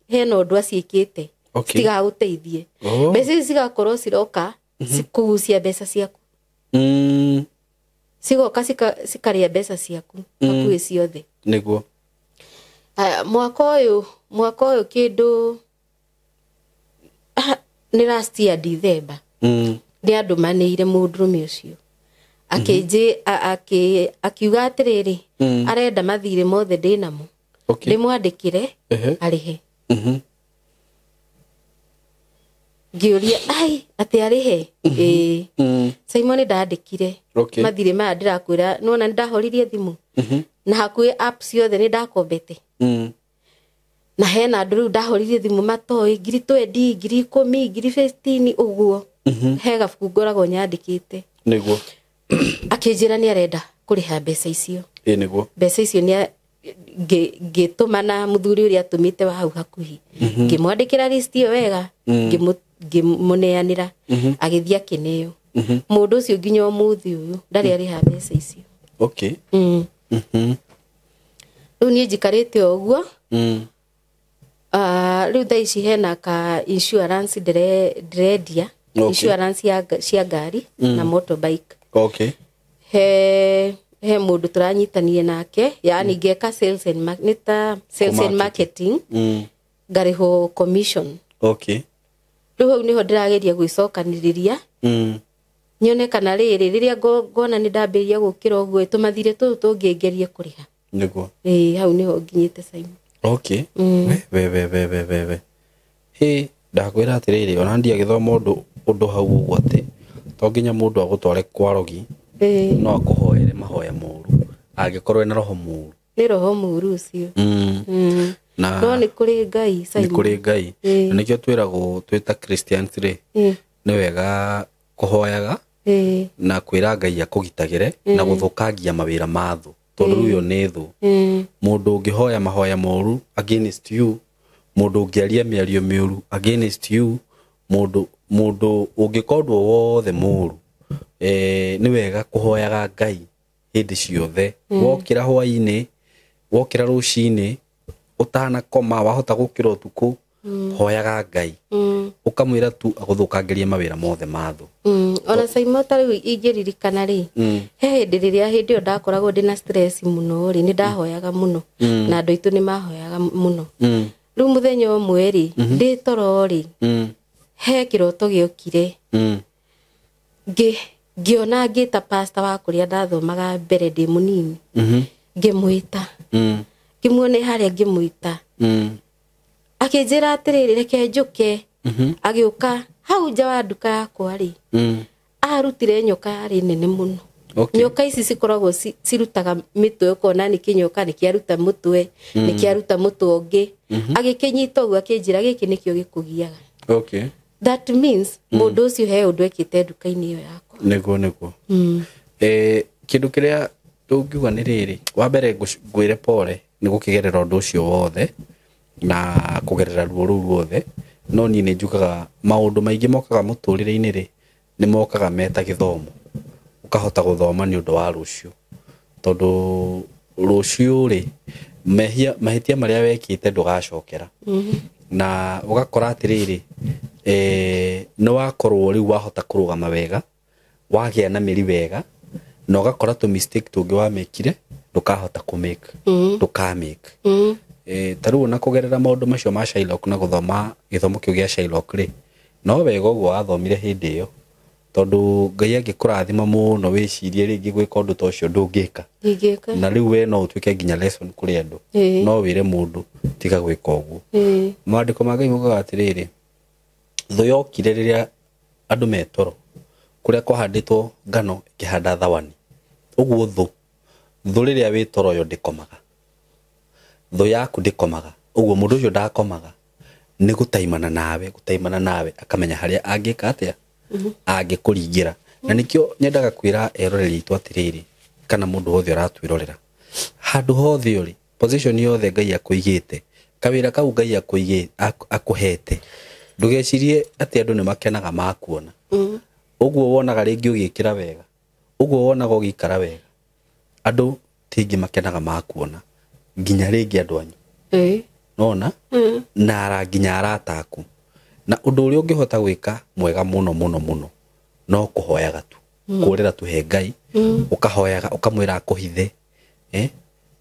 ũndũ aciĩkĩte citigagũteithie. Mbeca ici cigakorwo ciroka kũgucia mbeca ciaku, cigoka cikarĩa mbeca ciaku hakuhĩ ciothe. Nĩguo. Aya, mwaka ũyũ kĩndũ nĩ last year December, nĩ andũmanĩire mũndũrũme ũcio akĩnjĩ akiuga atĩrĩrĩ, arenda mathirĩ mothe ndĩnamo ndĩmwandĩkĩre arĩhe. Ngĩũria ai atĩ arĩhe ĩĩ? Simon, ndandĩkire mathirĩ maya ndĩrakwĩra, nĩwona nĩ ndahoririe thimũ na hakuhĩ app ciothe nĩ ndakombete, na hena andũ rĩu ndahoririe thimũ matoĩ, 20,000, 10,000, 15,000 ũguo. He gabuku ngoragwo nyandĩkĩte. Nĩguo. Akĩnjĩra nĩ arenda kũrĩha mbeca icio. Ĩ nĩguo. Mbeca icio nĩ ngĩtũmana mũthuri ũrĩa atũmĩte wa hau hakuhĩ, ngĩmwandĩkĩra list ĩyo wega, ngĩmũneanĩra, agĩthiĩ akĩneo mũndũ ũcio. Nginya ũmũthĩ ũyũ ndarĩ arĩha mbeca icio. Rĩu niĩ njikarĩte o ũguo. Rĩu thaa ici hena ka insurance ndĩrendia. Insurance cia ngari na motorbike. He mũndũ tũranyitanire nake, yani ngeka sales and nĩ ta sales and marketing, ngarĩhwo commission. Rĩu hau nĩho ndĩrageria gwĩcokanĩrĩria, nyone kana rĩrĩ rĩrĩa ngona nĩ ndambĩrĩria gũkĩra ũguo, tũmathirĩ tũu tũngĩngerie kũrĩha. Nĩguo. Ĩĩ, hau nĩho nginyĩte, Simon. We we we we we we hĩ, ndakwĩra atĩrĩrĩ, ona ndiagĩthoma ũndũ hau ũguo atĩ to nginya mũndũ agũtware kwa rogi, no akũhoere mahoya moru angĩkorwo ena roho mũru. Nĩ roho mũru ũcio. Na No nĩ kũrĩ Ngai, nĩ Simon. Kũrĩ Ngai. Na nĩkĩo twĩragwo twĩ ta Christians rĩ, nĩ wega kũhoyaga na kwĩra Ngai akũgitagĩre na gũthũkangia mawĩra ma thũ, tondũ rĩu ĩyo nĩ thũ. Mũndũ ũngĩhoya mahoya moru against you, mũndũ ũngĩaria mĩario mĩũru against you, mũndũ ũngĩka ũndũ o wothe mũru, Nĩ wega kũhoyaga Ngai hĩndĩ ciothe. Wokĩra hwaĩ-inĩ, wokĩra rũcinĩ, ũtanakoma, wahota gũkĩra ũtukũ, hoyaga Ngai. Ũkamwĩra tu agũthũkangĩrie mawĩra mothe ma thũ. Ona Saimo ta rĩu ingĩririkana rĩ, he hĩndĩ rĩrĩa hĩndĩ ĩyo ndakoragwo ndĩna stress mũno rĩ, nĩ ndahoyaga mũno na andũ aitũ nĩ mahoyaga mũno. Rĩu mũthenya ũmwe rĩ, ndĩ toro rĩ, he kĩroto gĩokire. Ngĩona ngĩta pastor wa kũrĩa ndathomaga mbere ndĩ mũnini. Ngĩmwĩta. Ngĩmuona harĩa ngĩmwĩta. Akĩnjĩra atĩrĩrĩ, reke njũke. Agĩũka hau nja wa nduka yakwa rĩ, arutire nyoka yarĩ nene mũno. Nyoka ici cikoragwo cirutaga mĩtwe, ũkona nĩ kĩnyoka nĩ kĩaruta mũtwe, nĩ kĩaruta mũtwe ũngĩ. Agĩkĩnyita ũguo akĩnjĩra gĩkĩ nĩkĩo gĩkũgiaga. That means mũndũ ũcio he ũndũ ekĩte nduka-inĩ ĩyo yakwa. Nĩguo. Kĩndũ kĩrĩa tũngiuga nĩ rĩrĩ, wa mbere ngwĩre pole nĩ gũkĩgerera ũndũ ũcio wothe na kũgerera ruo rũu ruothe, no niĩ nĩ njugaga maũndũ maingĩ mokaga mũtũrĩre-inĩ rĩ, nĩ mokaga meta gĩthomo. Ũkahota gũthoma nĩ ũndũ wa rũciũ, tondũ rũciũ rĩ, mahĩtia marĩa wekĩte ndũgacokera. Na ũgakora atĩrĩrĩ, nĩ wakorwo rĩu wahota kũrũgama wega, wagĩa na mĩri wega, na ũgakora tũ mistake tũngĩ wamĩkire ndũkahota kũmake, ndũkamake. Ta rĩu ona kũgerera maũndũ macio ma Shylock na gũthoma gĩthomo kĩu gĩa Shylock rĩ, no wega ũguo wathomire hĩndĩ ĩyo, tondũ Ngai angĩkũrathima mũno wĩcirie rĩngĩ gwĩka ũndũ ta ũcio ndũngĩka. Na rĩu we no ũtuĩke nginya lesson kũrĩ andũ. No wĩre mũndũ tiga gwĩka ũguo. Maandĩko ma Ngai maugaga atĩrĩrĩ, thũ yokire rĩrĩa andũ metoro, kũrĩa kwahandĩtwo ngano ĩkĩhanda thawani. Ũguo thũ rĩrĩa wĩ toro yo ndĩkomaga. Thũ yaku ndĩkomaga. Ũguo mũndũ ũcio ndakomaga, nĩ gũtaimana nawe, akamenya harĩa angĩka atĩa, angĩkũringĩra. Na nĩkĩo nyendaga kwĩra eroreri aitũ atĩrĩrĩ, kana mũndũ wothe ũratwĩrorera, handũ hothe ũrĩ, position yothe Ngai akũigĩte, kawĩra kau Ngai akũhete, ndũgecirie atĩ andũ nĩ makenaga makuona. Ũguo wonaga rĩngĩ ũgĩkĩra wega, ũguo wonaga ũgĩikara wega, andũ ti aingĩ makenaga makuona, nginya rĩngĩ andũ anyu. Nona? Na nginya arata aku. Na ũndũ ũrĩa ũngĩhota gwĩka mwega mũno mũno mũno no kũhoyaga tu. Kũrĩra tu he Ngai, ũkahoyaga, ũkamwĩra akũhithe,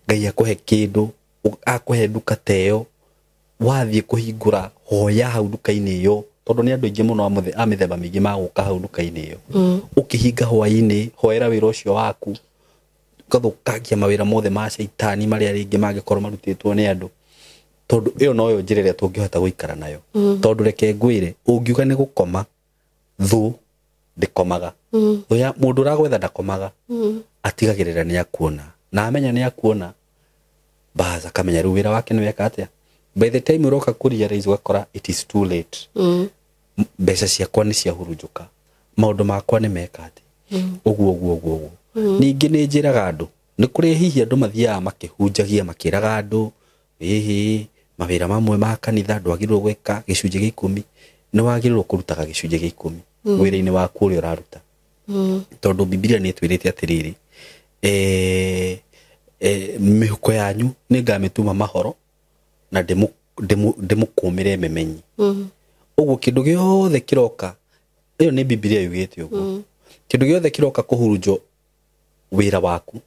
Ngai akũhe kĩndũ, akũhe nduka ta ĩyo, wathiĩ kũhingũra hoya hau nduka-inĩ ĩyo, tondũ nĩ andũ aingĩ mũno a mĩthemba mĩingĩ magũka hau nduka-inĩ ĩyo. Ũkĩhinga hwaĩ-inĩ, hoera wĩra ũcio waku, ũgathũkangia mawĩra mothe ma caitani marĩa rĩngĩ mangĩkorwo marutĩtwo nĩ andũ, tondũ ĩyo noyo njĩra ĩrĩa tũngĩhota gũikara nayo. Tondũ reke ngwĩre, ũngiuga nĩ gũkoma, thũ ndĩkomaga. Thũ ya mũndũ ũragwetha ndakomaga, atigagĩrĩra nĩ akuona, na amenya nĩ akuona, bas akamenya rĩu wĩra wake nĩ weka atĩa. By the time ũroka kũ realize ũgakora it is too late. Mbeca ciakwa nĩ ciahurunjũka, maũndũ makwa nĩ meka atĩ, ũguo ũguo ũguo ũguo. Ningĩ nĩ njĩraga andũ, nĩ kũrĩ hihi andũ mathiaga makĩhunjagia makĩraga andũ, ĩhĩ mawĩra mamwe ma kanitha ndwagĩrĩirwo gwĩka gĩcunjĩ gĩa 10, nĩ wagĩrĩirwo kũrutaga gĩcunjĩ gĩa 10 wĩra-inĩ waku ũrĩa ũraruta. Tondũ Bibilia nĩ ĩtwĩrĩte atĩrĩrĩ, mĩhuko yanyu nĩ ngamĩtuma mahoro na ndĩmũkũmĩre memenyi. Ũguo kĩndũ gĩothe kĩroka, ĩyo nĩ Bibilia yugĩte ũguo. Kĩndũ gĩothe kĩroka kũhurunjwo wĩra waku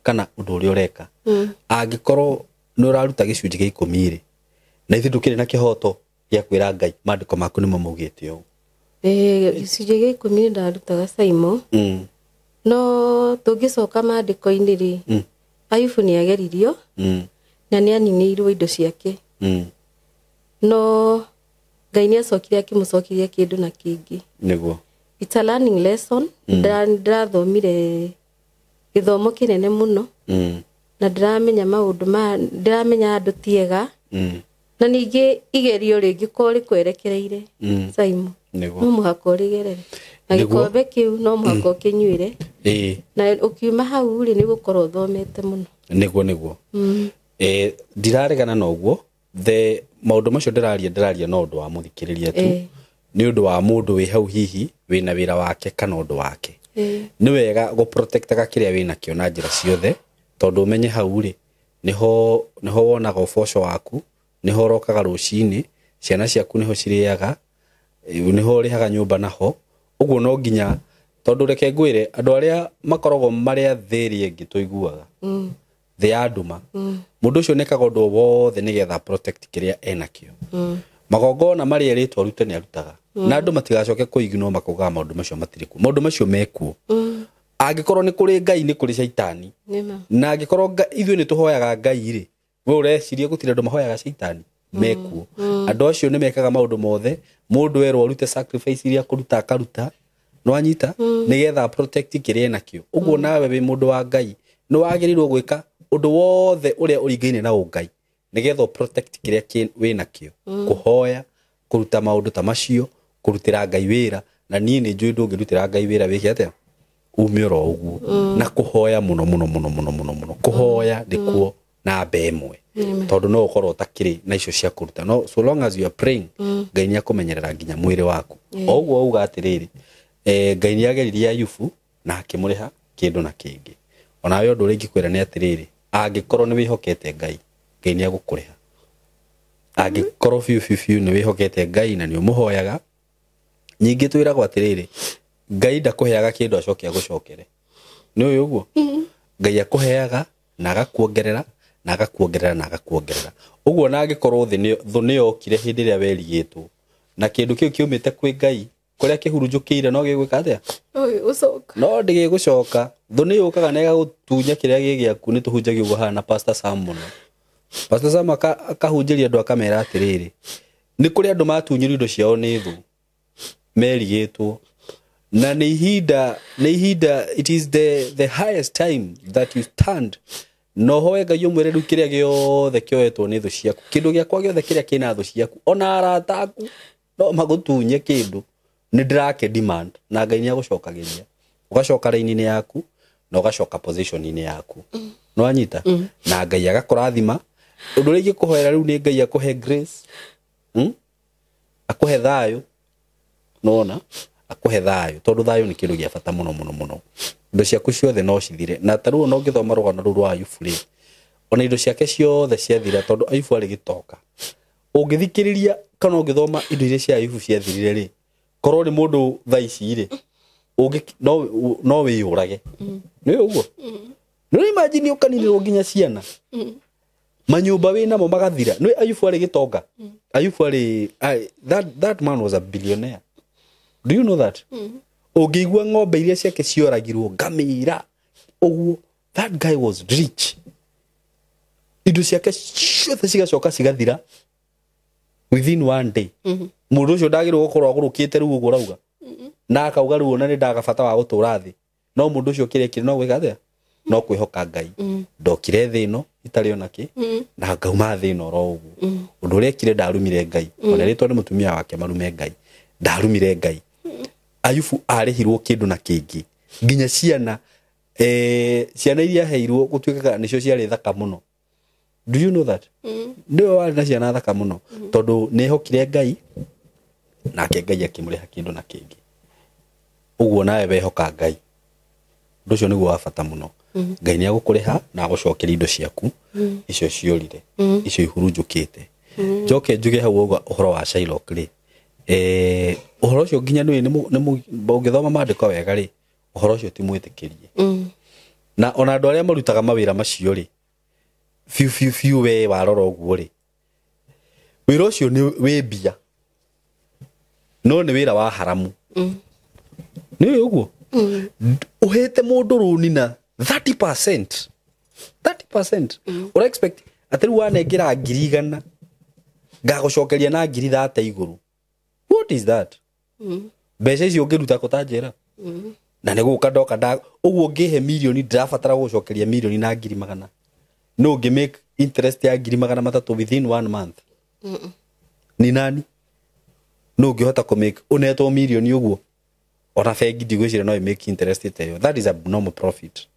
kana ũndũ ũrĩa ũreka, angĩkorwo nĩ ũraruta gĩcunjĩ gĩa 10 rĩ, na ithuĩ ndũkĩrĩ na kĩhoto gĩa kwĩra Ngai maandĩko maku nĩmo maugĩte ũũ. Gĩcunjĩ gĩa 10 nĩ ndarutaga Saimo. No tũngĩcoka maandĩko-inĩ rĩ, Ayubu nĩ ageririo na nĩ aninĩirwo indo ciake. No Ngai nĩ acokire akĩmũcokeria kĩndũ na kĩngĩ. Nĩguo. It's a learning lesson. Ndĩrathomire gĩthomo kĩnene mũno. Na ndĩramenya maũndũ ma ndĩramenya andũ ti ega. Na ningĩ igerio rĩngĩkorwo rĩkwerekereire, Saimo, no mũhaka ũrĩgerere. Na gĩkombe kĩu no mũhaka ũkĩnyuĩre. Na ũkiuma hau rĩ, nĩ ũgũkorwo ũthomete mũno. Nĩguo. Ndiraregana na ũguo, the maũndũ macio ndĩraria no ũndũ wa mũthikĩrĩria tu. Nĩ ũndũ wa mũndũ wĩ hau hihi wĩna wĩra wake kana ũndũ wake. Nĩ wega gũprotectaga kĩrĩa wĩnakĩo na njĩra ciothe, tondũ ũmenye hau rĩ nĩho wonaga ũboco waku, nĩho ũrokaga rũcinĩ, ciana ciaku nĩho cirĩaga, nĩho ũrĩhaga nyũmba naho. Ũguo no nginya, tondũ reke ngwĩre andũ arĩa makoragwo marĩ a thĩ ĩrĩa ĩngĩ tũiguaga thĩ ya nduma, mũndũ ũcio nĩekaga ũndũ wothe nĩgetha protect kĩrĩa enakĩo. Magongona marĩa erĩtwo arute nĩ arutaga, na andũ matigacoke kũignore makaugaga maũndũ macio matirĩ kuo. Maũndũ macio mekuo. Angĩkorwo nĩ kũrĩ Ngai nĩ kũrĩ caitani, na angĩkorwo ithuĩ nĩ tũhoyaga Ngai rĩ, we ũreciria gũtirĩ andũ mahoyaga caitani? Mekuo. Andũ acio nĩ mekaga maũndũ mothe. Mũndũ erwo arute sacrifice iria kũruta akaruta, nĩwanyita, nĩgetha protect kĩrĩa enakĩo. Ũguo nawe wĩ mũndũ wa Ngai nĩ wagĩrĩirwo gwĩka ũndũ wothe ũrĩa ũringaine na ũngai nĩgetha protect kĩrĩa wĩnakĩo. Kũhoya, kũruta maũndũ ta macio, kũrutĩra Ngai wĩra. Na niĩ nĩ njũĩ ndũngĩrutĩra Ngai wĩra wĩke atĩa, ume oro ũguo. Na kũhoya mũno mũno mũno mũno mũno mũno, kũhoya nĩkuo namba ĩmwe, tondũ no ũkorwo ũtakĩrĩ na icio cia kũruta, no so long as you are praying, Ngai nĩ akũmenyerera nginya mwĩrĩ waku. O ũguo auga atĩrĩrĩ, Ngai nĩ ageririe Ayubu na akĩmũrĩha kĩndũ na kĩngĩ. Onawe ũndũ ũrĩa ingĩkwĩra nĩ atĩrĩrĩ, angĩkorwo nĩ wĩhokete Ngai, Ngai nĩ agũkũrĩha. Angĩkorwo biũ biũ biũ nĩ wĩhokete Ngai na nĩ ũmũhoyaga. Ningĩ twĩragwo atĩrĩrĩ, Ngai ndakũheaga kĩndũ acoke agũcokere. Nĩ ũĩ ũguo? Ngai akũheaga na agakuongerera na agakuongerera na agakuongerera. Ũguo na angĩkorwo thũ nĩ yokire hĩndĩ ĩrĩa werigĩtwo, na kĩndũ kĩu kiumĩte kwĩ Ngai, kũrĩa kĩhurunjũkĩire no gĩgwĩka atĩa? No ndĩgĩgũcoka. Thũ nĩ yũkaga na ĩgagũtunya kĩrĩa gĩ gĩaku. Nĩ tũhunjagia ũguo haha na Pastor Sam mũno. Pastor Sam akahunjĩria andũ akamera atĩrĩrĩ, nĩ kũrĩ andũ matunyirwo indo ciao nĩ thũ, merigĩtwo, na nĩ ihinda, it is the highest time that you stand na ũhoe Ngai ũmwĩre rĩu kĩrĩa gĩothe kĩoetwo nĩ thũ ciaku, kĩndũ gĩakwa gĩothe kĩrĩa kĩna thũ ciaku, ona arata aku no magũtunye kĩndũ, nĩ ndĩrake demand, na Ngai nĩ agũcokagĩria. Ũgacoka raini-inĩ yaku na ũgacoka position-inĩ yaku. Nĩwanyita? Na Ngai agakũrathima. Ũndũ ũrĩa ingĩkũhoera rĩu nĩ Ngai akũhe grace, akũhe thayũ, nona akũhe thayũ, tondũ thayũ nĩ kĩndũ gĩa bata mũno mũno mũno. Indo ciaku ciothe no cithire. Na ta rĩu ona ũngĩthoma rũgano rũu rwa Ayubu rĩ, ona indo ciake ciothe ciathira, tondũ Ayubu arĩ gĩtonga. Ũngĩthikĩrĩria kana ũngĩthoma indo iria cia Ayubu ciathirire rĩ, korwo nĩ mũndũ thaa ici rĩ, no wĩyũrage. Nĩ ũguo? Nĩ imagine ũkaninĩrwo nginya ciana, manyũmba wĩ namo magathira. Nĩ Ayubu arĩ gĩtonga. Ayubu arĩ, that man was a billionaire. Do you know that? Ũngĩigua ng'ombe iria ciake cioragirwo, ngamĩra, ũguo, that guy was rich. Indo ciake ciothe cigacoka cigathira within one day. Mũndũ ũcio ndagĩrĩirwo gũkorwo agũrũkĩte rĩu ũguo ũrauga, na akauga rĩu ona nĩ ndaga bata wa gũtũra thĩ. No mũndũ ũcio kĩrĩa kĩrĩ no gwĩka atĩa? No kwĩhoka Ngai. Ndokire thĩ ĩno itarĩ ona kĩ, na ngauma thĩ ĩno oro ũguo. Ũndũ ũrĩa ekire, ndarumire Ngai. Ona rĩtwa nĩ mũtumia wake marume Ngai, ndarumire Ngai. Ayubu arĩhirwo kĩndũ na kĩngĩ, nginya ciana, ciana iria aheirwo gũtuĩkaga nĩcio ciarĩ thaka mũno. Do you know that? Nĩwe warĩ na ciana thaka mũno, tondũ nĩ ehokire Ngai, nake Ngai akĩmũrĩha kĩndũ na kĩngĩ. Ũguo nawe wehoka Ngai, ũndũ ũcio nĩguo wa bata mũno. Ngai nĩ agũkũrĩha na agũcokeria indo ciaku icio ciorire, icio ihurunjũkĩte. Njoke njuge hau ũguo ũhoro wa Shylock rĩ, ũhoro ũcio nginya nĩ ũngĩthoma maandĩko wega rĩ, ũhoro ũcio ti mwĩtĩkĩrie. Na ona andũ arĩa marutaga mawĩra macio rĩ, biũ biũ biũ we warora ũguo rĩ, wĩra ũcio nĩ wĩ mbia, no nĩ wĩra wa haramu. Nĩ ũguo? Ũhete mũndũ rũni na 30%. 30%. Ũra expect atĩ rĩu wanengera 100,000 ngagũcokeria na 30,000 igũrũ. What is that? Mbeca icio ũngĩruta kũ ta njĩra? Na nĩ gũka ndoka nda ũguo ngĩhe mirioni, ndĩrabatara gũcokeria mirioni na 100,000. No ũngĩ make interest ya 300,000 within 1 month. Ni nani? No ũngĩhota kũ make ũnetwo mirioni ũguo? Ona bengi ndigwĩciria no ĩmake interest ta ĩyo. That is a normal profit.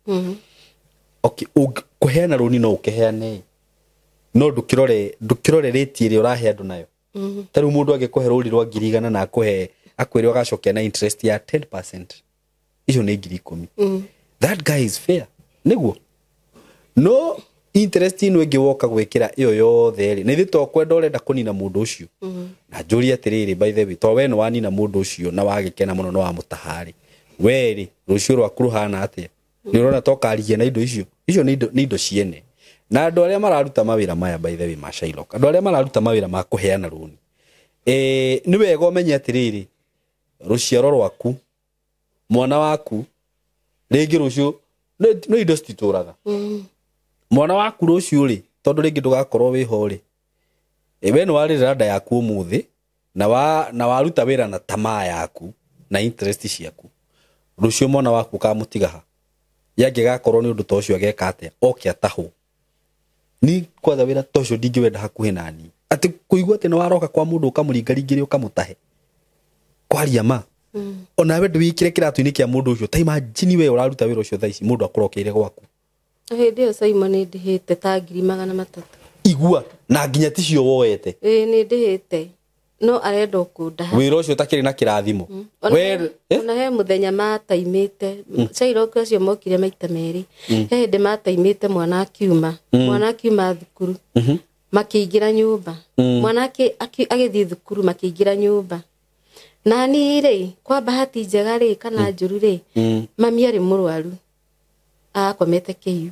Okay, kũheana rũni no ũkĩheane, no ndũkĩrore rate ĩrĩa ũrahe andũ nayo. Ta rĩu mũndũ angĩkũhe rũni rwa 100,000 na akũhe akwĩre ũgacokia na interest ya 10%. Icio nĩ 10,000. That guy is fair. Nĩguo. No interest ĩno ĩngĩ woka gwĩkĩra ĩyo yothe rĩ, nĩ ithuĩ to kwenda ũrenda kũnina mũndũ ũcio. Na njũrie atĩrĩrĩ, by the way, to we nĩ wanina mũndũ ũcio na wagĩkena mũno nĩ wamũtaha rĩ, we rĩ, rũciũ rwaku rũhana atĩa? Nĩ ũrona to karigia na indo icio? Icio nĩ indo ciene. Na andũ arĩa mararuta mawĩra maya, by the way, ma Shylock, andũ arĩa mararuta mawĩra ma kũheana rũni, nĩ wega ũmenye atĩrĩrĩ, rũciaro rwaku, mwana waku, rĩngĩ rũciũ no indo cititũraga. Mwana waku rũciũ rĩ, tondũ rĩngĩ ndũgakorwo wĩho rĩ, we nĩ warĩrĩra nda yaku ũmũthĩ na waruta wĩra na tamaa yaku na interest ciaku, rũciũ mwana waku ũkamũtiga ha? Yangĩgakorwo nĩ ũndũ ta ũcio ageka atĩa? Oke atahwo. Ni kwatha wĩra ta ũcio ndingĩwenda hakuhĩ nani. Atĩ kũigua atĩ nĩ waroka kwa mũndũ ũkamũringaringĩria ũkamũtahe. Kwaria ma. Onawe ndũwĩkĩre kĩratũ-inĩ kĩa mũndũ ũcio. Ta imagine we ũraruta wĩra ũcio thaa ici mũndũ akũrokeire gwaku. Hĩndĩ ĩyo Simon nĩ ndĩhĩte ta 300,000. Igua na nginya ticio woete. Ĩĩ nĩ ndĩhĩte. No arenda kũndaha. Wĩra ũcio ũtakĩrĩ na kĩrathimo. Ona he mũthenya mataimĩte. Shylock acio mokire maita merĩ. He hĩndĩ mataimĩte mwana akiuma. Mwana akiuma thukuru. Makĩingĩra nyũmba. Mwana agĩthiĩ thukuru makĩingĩra nyũmba. Na niĩ rĩ, kwa bahati njega rĩ kana njũru rĩ, mami arĩ mũrwaru. Akomete kĩu.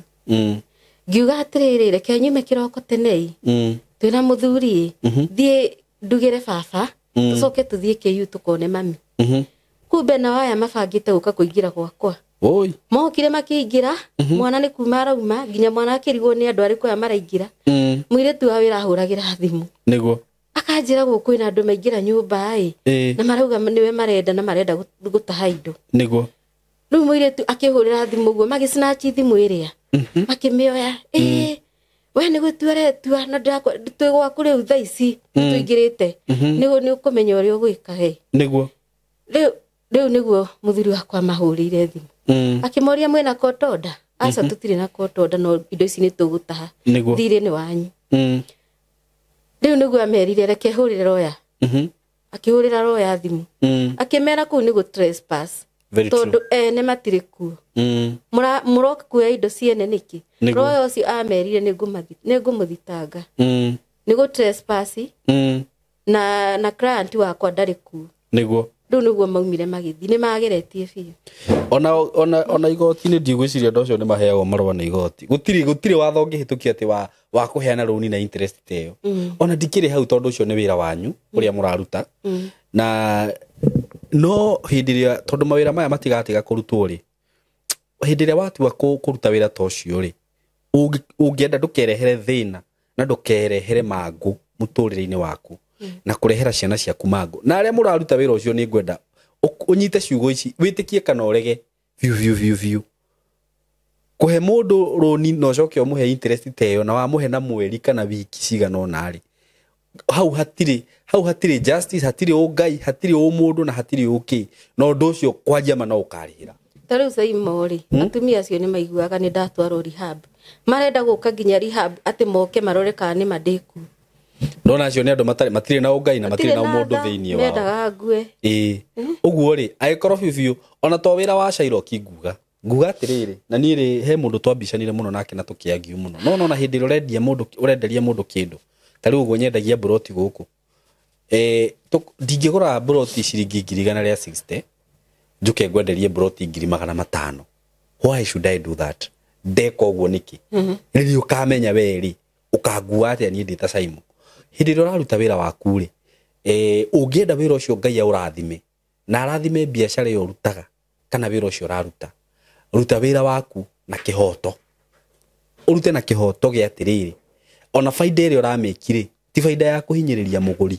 Ngiuga atĩrĩrĩ, reke nyume kĩroko tene ĩ. Twĩna mũthuri ĩ, thiĩ ndugĩre baba, tũcoke tũthiĩ kĩu tũkone mami. Kumbe nao aya mabangĩte gũka kũingĩra gwakwa. Oi. Mokire makĩingĩra, mwana nĩ kuma arauma, nginya mwana akĩrigwo nĩ andũ arĩkũ aya maraingĩra. Mũirĩtu wa wĩra ahũragĩra thimũ. Nĩguo. Akanjĩra gũkũ kwĩna andũ maingĩra nyũmba ĩ, na marauga nĩwe marenda na marenda gũtaha indo. Nĩguo. Rĩu mũirĩtu akĩhũrĩra thimũ ũguo, magĩsnatch thimũ ĩrĩa. Makĩmĩoya, we nĩ gũtua ũretua na twĩ gwaku rĩu thaa ici tũingĩrĩte. Nĩguo nĩ ũkũmenya ũrĩa ũgwĩka he. Nĩguo. Rĩu nĩguo mũthuri wakwa mahũrĩire thimũ. Akĩmoria mwĩna kotonda? Aca tũtirĩ na kotonda no indo ici nĩ tũgũtaha. Thirĩ nĩ wanyu. Rĩu nĩguo amerire reke hũrĩre roya. Akĩhũrĩra roya thimũ. Akĩmera kũu nĩ gũ trespass. Tondũ ene matirĩ kuo. Mũroka kuoya indo ciene nĩkĩ? Roya ũcio amerire nĩ ngũmũthitanga. Nĩ gũ trespass na client wakwa ndarĩ kuo. Nĩguo. Rĩu nĩguo maumire magĩthiĩ, nĩ mageretie biũ. Ona igoti-inĩ ndigwĩciria andũ acio nĩ maheagwo marũa nĩ igoti. Gũtirĩ watho ũngĩhĩtũkia atĩ wa kũheana rũni na interest ta ĩyo. Ona ndikĩrĩ hau tondũ ũcio nĩ wĩra wanyu ũrĩa mũraruta. Na no hĩndĩ ĩrĩa tondũ mawĩra maya matigatiga kũrutwo rĩ, hĩndĩ ĩrĩa watua kũruta wĩra ta ũcio rĩ, ũngĩenda ndũkerehere thĩna na ndũkerehere mangũ mũtũrĩre-inĩ waku na kũrehera ciana ciaku mangũ. Na arĩa mũraruta wĩra ũcio nĩ ngwenda ũnyite ciugo ici, wĩtĩkie kana ũrege biũ biũ biũ biũ. Kũhe mũndũ rũni na ũcoke ũmũhe interest ta ĩyo na wamũhe na mweri kana wiki cigana ũna rĩ, hau hatirĩ justice, hatirĩ ũngai, hatirĩ ũmũndũ na hatirĩ ũkĩ. Na ũndũ ũcio kwaria ma no ũkarĩhĩra. Ta rĩu Saimo rĩ, atumia acio nĩ maiguaga nĩ ndatwarwo rehab. Marenda gũka nginya rehab atĩ moke marore kana nĩ mandĩku. Ndona acio nĩ andũ matirĩ na ũngai na matirĩ na ũmũndũ thĩinĩ wao. Mendaga ngue. Ĩĩ. Ũguo rĩ, angĩkorwo biũ biũ ona to wĩra wa Shylock nguga atĩrĩrĩ, na niĩ rĩ he mũndũ twambicanire mũno nake na tũkĩangiu mũno. No nona hĩndĩ ĩrĩa ũrenderia mũndũ kĩndũ, ta rĩu ũguo nyendagia mburoti gũkũ. Ndingĩgũra mburoti ciringi 160,000 njuke ngwenderie mburoti 500,000. Why should I do that? Ndeka ũguo nĩkĩ? Rĩrĩa ũkamenya we rĩ, ũkangua atĩa niĩ ndĩ ta Simon? Hĩndĩ ĩrĩa ũraruta wĩra waku rĩ, ũngĩenda wĩra ũcio Ngai aũrathime na arathime biacara ĩyo ũrutaga kana wĩra ũcio ũraruta, ruta wĩra waku na kĩhoto. Ũrute na kĩhoto gĩa atĩrĩrĩ, ona baida ĩrĩa ũramĩki rĩ, ti baida ya kũhinyĩrĩria mũgũri.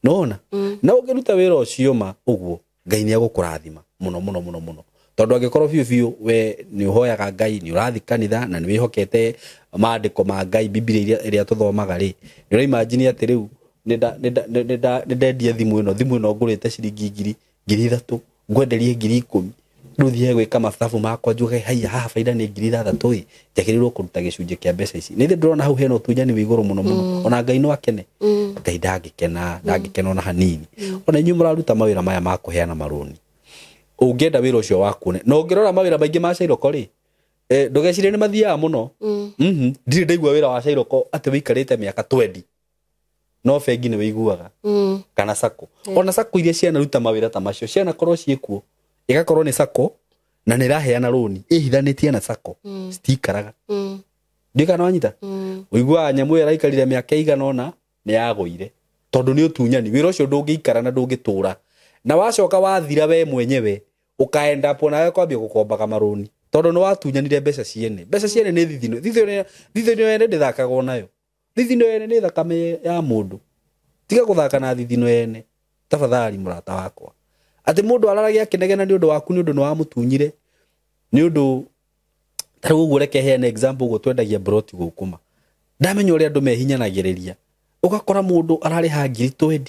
Nona? Na ũngĩruta wĩra ũcio ma ũguo, Ngai nĩ egũkũrathima mũno mũno mũno mũno. Tondũ angĩkorwo biũ biũ we nĩ ũhoyaga Ngai, nĩ ũrathiĩ kanitha na nĩ wĩhokete maandĩko ma Ngai, Bibilia ĩrĩa tũthomaga rĩ, nĩ ũraimagine atĩ rĩu nĩ ndendia thimũ ĩno ngũrĩte ciringi 3,000, ngwenderie 10,000, rĩu thiĩ gwĩka mathabu makwa njuge haiya haha baida nĩ 6,000 ĩ, njagĩrĩirwo kũruta gĩcunjĩ kĩa mbeca ici. Nĩ ndĩrona hau hena ũtunyani wĩ igũrũ mũno mũno. Ona Ngai no akene. Ngai ndangĩkena ona hanini. Ona inyuĩ mũraruta mawĩra maya ma kũheana marũni, Ũngĩenda wĩra ũcio waku na ũngĩrora mawĩra maingĩ ma cairoko rĩ, ndũgecirie nĩ mathiaga mũno. Ndirĩ ndaigua wĩra wa cairoko atĩ wĩikarĩte mĩaka 20 no bengi nĩ wĩiguaga kana sacco. Ona sacco iria cianaruta mawĩra ta macio cianakorwo ciĩkuo, ĩgakorwo nĩ sacco na nĩ ĩraheana rũni ĩhithanĩtie na sacco, citikaraga. Ndiũĩ kana wanyita. Ũiguaga nyamũ ĩyo ĩraikarire mĩaka ĩigana ũna nĩ yagũire tondũ nĩ ũtunyani. Wĩra ũcio ndũngĩikara na ndũngĩtũra, na wacoka wathira we mwenyewe ũkaenda up nawe kwambia gũkombaga marũni tondũ nĩ watunyanire mbeca ciene. Mbeca ciene nĩ thithino. Thithino yene ndĩthakagwo nayo. Thithino yene nĩ thakame ya mũndũ. Tiga gũthaka na thithino yene tafadhali mũrata wakwa. Atĩ mũndũ araragia akĩnegena nĩ ũndũ waku nĩ ũndũ nĩ wamũtunyire, nĩ ũndũ ta rĩu ũguo. Reke heane example ũguo twendagia broti gũkũ ma ndamenya ũrĩa andũ mehinyanagĩrĩria. Ũgakora mũndũ ararĩha ngiri 20,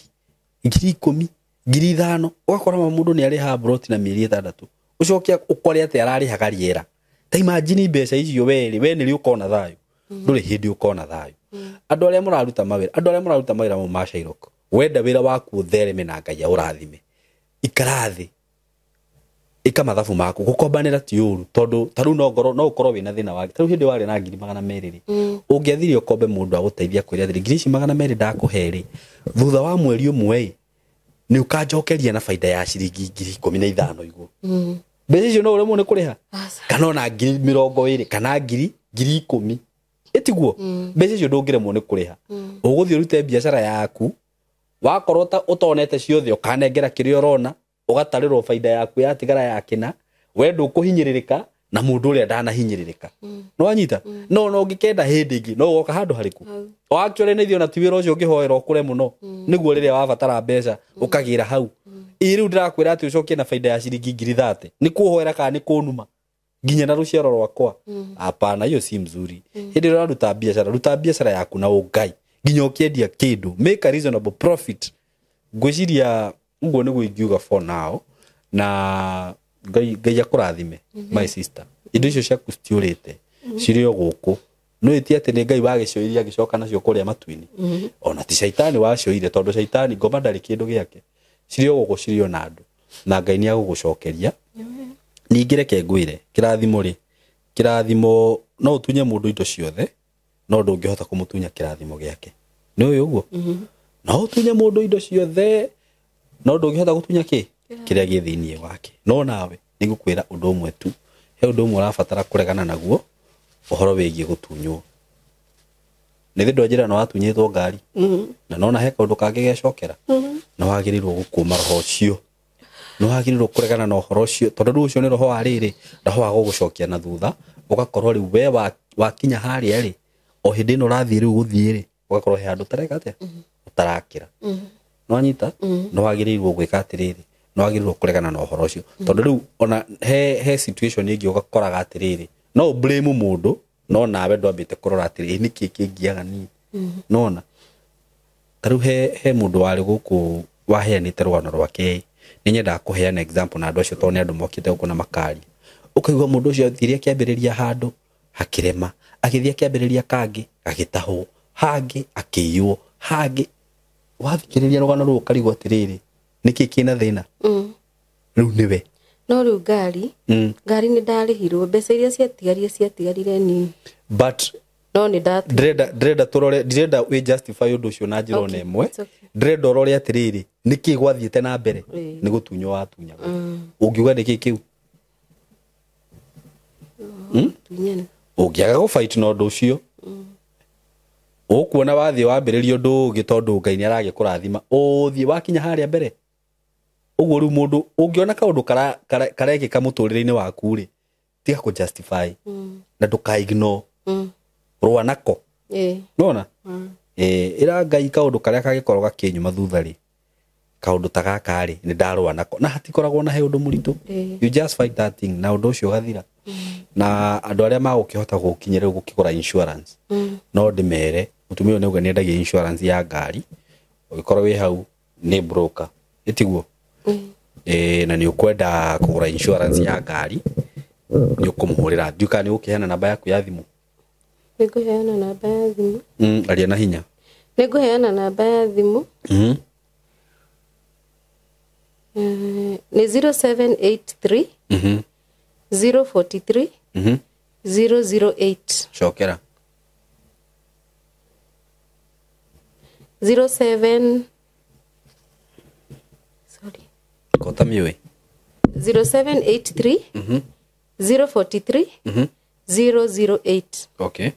ngiri 10, ngiri 5, ũgakora mũndũ nĩ arĩha broti na mĩeri 6, ũcoke ũkore atĩ ararĩhaga rĩera. Ta imagine mbeca icio werĩ, we nĩrĩ ũkona thayũ? Ndũrĩ hĩndĩ ũkona thayũ. Andũ arĩa mũraruta mawĩra, andũ arĩa mũraruta mawĩra mau ma cairoko, wenda wĩra waku ũthereme na Ngai aũrathime, ikara thĩ, ĩka mathabu maku. Gũkombanĩra ti ũru tondũ ta rĩu no ngorwo no ũkorwo wĩna thĩna wa ta rĩu hĩndĩ warĩ na ngiri 200 rĩ, ũngĩathire ũkombe mũndũ agũteithia kwĩra atĩrĩ, ngiri ici 200 ndakũhe rĩ, thutha wa mweri ũmwe ĩ nĩ ũkanjokeria na baida ya ciringi ngiri 15 igũrũ. Mbeca icio no ũremwo nĩ kũrĩha kana ona ngiri 20 kana ngiri 10, ĩtiguo mbeca icio ndũngĩremwo nĩ kũrĩha. Ũgũthiĩ ũrute biacara yaku, wakorwo ta ũtonete ciothe ũkanengera kĩrĩa ũrona, ũgatarĩrwo baida yaku yatigara ya kĩna, we ndũkũhinyĩrĩrĩka na mũndũ ũrĩa ndanahinyĩrĩrĩka. No wanyita? No no ũngĩkenda hĩndĩ ĩngĩ no ũgoka handũ harĩkũ? O actually nĩ ithuĩ ona ti wĩra ũcio ũngĩhoera ũkũre mũno nĩguo rĩrĩa wabatara mbeca ũkagĩra hau. Ĩ rĩu ndĩrakwĩra atĩ ũcokie na baida ya ciringi ngiri 30, nĩ kũhoera kana nĩ kũnuma nginya na rũciaro rwakwa? Hapana, hiyo si mzuri. Hĩndĩ ĩrĩa ũraruta biacara, ruta biacara yaku na ũngai nginya ũkĩendia kĩndũ, make a reasonable profit. Ngwĩciria ũguo nĩguo ingiuga for now, na Ngai akũrathime my sister. Indo icio ciaku citiũrĩte, cirĩ o gũkũ. No ĩti atĩ nĩ Ngai wagĩcioirie agĩcoka nacio kũrĩa matu-inĩ, ona ti caitani wacioire tondũ caitani ngoma ndarĩ kĩndũ gĩake. Cirĩ o gũkũ, cirĩ o na andũ, na Ngai nĩ agũgũcokeria. Ningĩ reke ngwĩre, kĩrathimo rĩ, kĩrathimo no ũtunye mũndũ indo ciothe, no ndũngĩhota kũmũtunya kĩrathimo gĩake. Nĩ ũĩ ũguo? No ũtunye mũndũ indo ciothe, no ndũngĩhota gũtunya kĩ kĩrĩa gĩ thĩinĩ wake. No nawe nĩ ngũkwĩra ũndũ ũmwe tu, he ũndũ ũmwe ũrabatara kũregana naguo, ũhoro wĩgiĩ gũtunywo. Nĩ thĩ ndwanjĩra nĩ watunyĩtwo ngari, na nona he kaũndũ kangĩ gecokera, nĩ wagĩrĩirwo gũkũma roho ũcio, nĩ wagĩrĩirwo kũregana na ũhoro ũcio, tondũ rĩu ũcio nĩ roho wa rĩrĩ, roho wa gũgũcokia na thutha, ũgakorwo rĩu we wakinya harĩa rĩ, o hĩndĩ ĩno ũrathiĩ rĩu gũthiĩ rĩ, ũgakorwo he handũ ũtareka atĩa, ũtarakĩra. Nĩwanyita? Nĩ wagĩrĩirwo gwĩka atĩrĩrĩ, nĩ wagĩrĩirwo kũregana na ũhoro ũcio, tondũ rĩu ona he situation ĩngĩ ũgakoraga atĩrĩrĩ, no blame mũndũ, no nawe ndwambĩte kũrora atĩrĩrĩ, nĩkĩ kĩngiaga niĩ. Nona ta rĩu he mũndũ warĩ gũkũ waheanĩte rũgano rwake, nĩ nyendaga kũheana example na andũ acio tondũ nĩ andũ mokĩte gũkũ na makaria. Ũkaigua mũndũ ũcio athire akĩambĩrĩria handũ hakĩrema, agĩthiĩ akĩambĩrĩria kangĩ agĩtahwo, hangĩ akĩiywo, hangĩ. Wathikĩrĩria rũgano rũu ũkarigwo atĩrĩrĩ, nĩkĩ kĩna thĩna? Rĩu nĩwe. No rĩu ngari, ngari nĩ ndarĩhirwo mbeca iria ciatigarire nini, but no nĩ ndĩrenda tũrore, ndirenda wĩ justify ũndũ ũcio na njĩra ona ĩmwe. Ndĩrenda ũrore atĩrĩrĩ, nĩkĩ gwathiĩte na mbere? Nĩ gũtunywo watunyagwo. Ũngiuga nĩkĩ kĩu? Ũngĩaga gũfight na ũndũ ũcio, ũkuona wathiĩ wambĩrĩria ũndũ ũngĩ tondũ Ngai nĩ aragĩkũrathima, ũthiĩ wakinya harĩa mbere. Ũguo rĩu mũndũ ũngĩona kaũndũ karekĩka mũtũrĩre-inĩ waku rĩ, tiga kũ justify na ndũka ignore, rũa nako. Nona ĩra Ngai kaũndũ karĩa kangĩkorwo gakĩnyuma thutha rĩ, kaũndũ ta gaka rĩ, nĩ ndarũa nako, na hatikoragwo na he ũndũ mũritũ. You just fight that thing na ũndũ ũcio ũgathira. Na andũ arĩa magũkĩhota gũkinyĩra rĩu gũkĩgũra insurance, no ndĩmere mũtumia ũyũ nĩauga nĩendagia insurance ya ngari, ũngĩkorwo wĩ hau nĩ broker, ĩtiguo? Na nĩ ũkwenda kũgũra insurance ya ngari, nĩ ũkũmũhũrĩra. Ndiũĩ kana nĩ ũgũkĩheana namba yaku ya thimũ. Nĩ ngũheana namba ya thimũ. Aria na hinya. Nĩ ngũheana namba ya thimũ. Nĩ 0783 043 008. Cokera. 07 sorry. Kota miũĩ. 0783 043 008. Okay.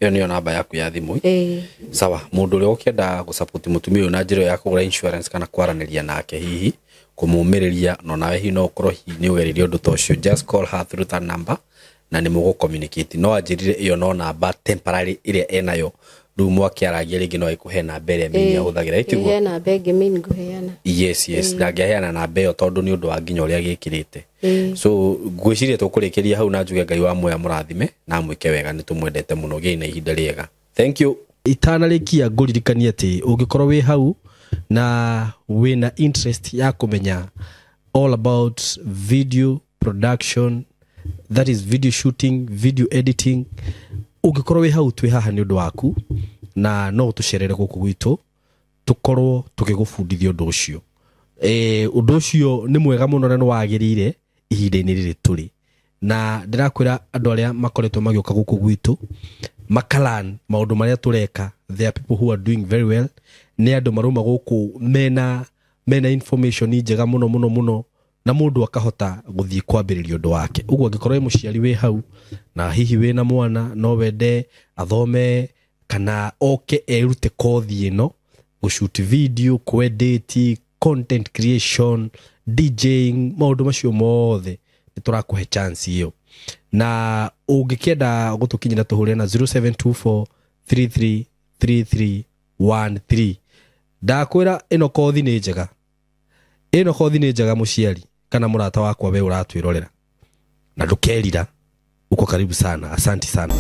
Ĩyo nĩyo namba yaku ya thimũ. Ĩĩ. Sawa, mũndũ ũrĩa ũkĩenda gũsupport mũtumia ũyũ na njĩra ĩyo ya kũgũra insurance kana kwaranĩria nake hihi kũmũmĩrĩria no nawe hihi no ũkorwo hihi nĩ ũgereirie ũndũ ta ũcio, just call her through that number na nĩ mũgũ communicate. No anjĩrire ĩyo no namba temporary ĩrĩa enayo rĩu mwakĩaragia rĩngĩ no ĩkũhe namba ĩrĩa main ahũthagĩra, ĩtiguo? He namba ĩngĩ main ngũheana. Yes, yes, ndangĩaheana namba ĩyo tondũ nĩ ũndũ wa nginya ũrĩa gĩkĩrĩte. So ngwĩciria tũkũrĩkĩria hau na njuge Ngai wa muoya mũrathime na amwĩke wega, nĩ tũmwendete mũno, gĩai na ihinda rĩega. Thank you. Itanarĩkia ngũririkanie atĩ ũngĩkorwo wĩ hau na wĩna interest ya kũmenya all about video production, that is video shooting, video editing, ũngĩkorwo wĩ hau twĩ haha nĩ ũndũ waku na no ũtũcerere gũkũ gwitũ tũkorwo tũgĩgũbundithia ũndũ ũcio. Ũndũ ũcio nĩ mwega mũno na nĩ wagĩrĩire ihinda-inĩ rĩrĩ tũrĩ, na ndĩrakwĩra andũ arĩa makoretwo magĩũka gũkũ gwitũ makalan maũndũ marĩa tũreka, there are people who are doing very well, nĩ andũ marauma gũkũ mena information njega mũno mũno mũno, na mũndũ akahota gũthiĩ kwambĩrĩria ũndũ wake. Ũguo angĩkorwo wĩ mũciari wĩ hau na hihi wĩna mwana no wende athome kana oke erute kothi ĩno, gũshoot video, kwedit, content creation, DJing, maũndũ macio mothe nĩ tũrakũhe chance ĩyo. Na ũngĩkĩenda gũtũkinyĩra tũhũre na 0724 333313. Ndakwĩra ĩno kothi nĩ njega, ĩno kothi nĩ njega mũciari kana mũrata wakwa we ũratwĩrorera, na ndũkerira. Uko karibu sana, asanti sana.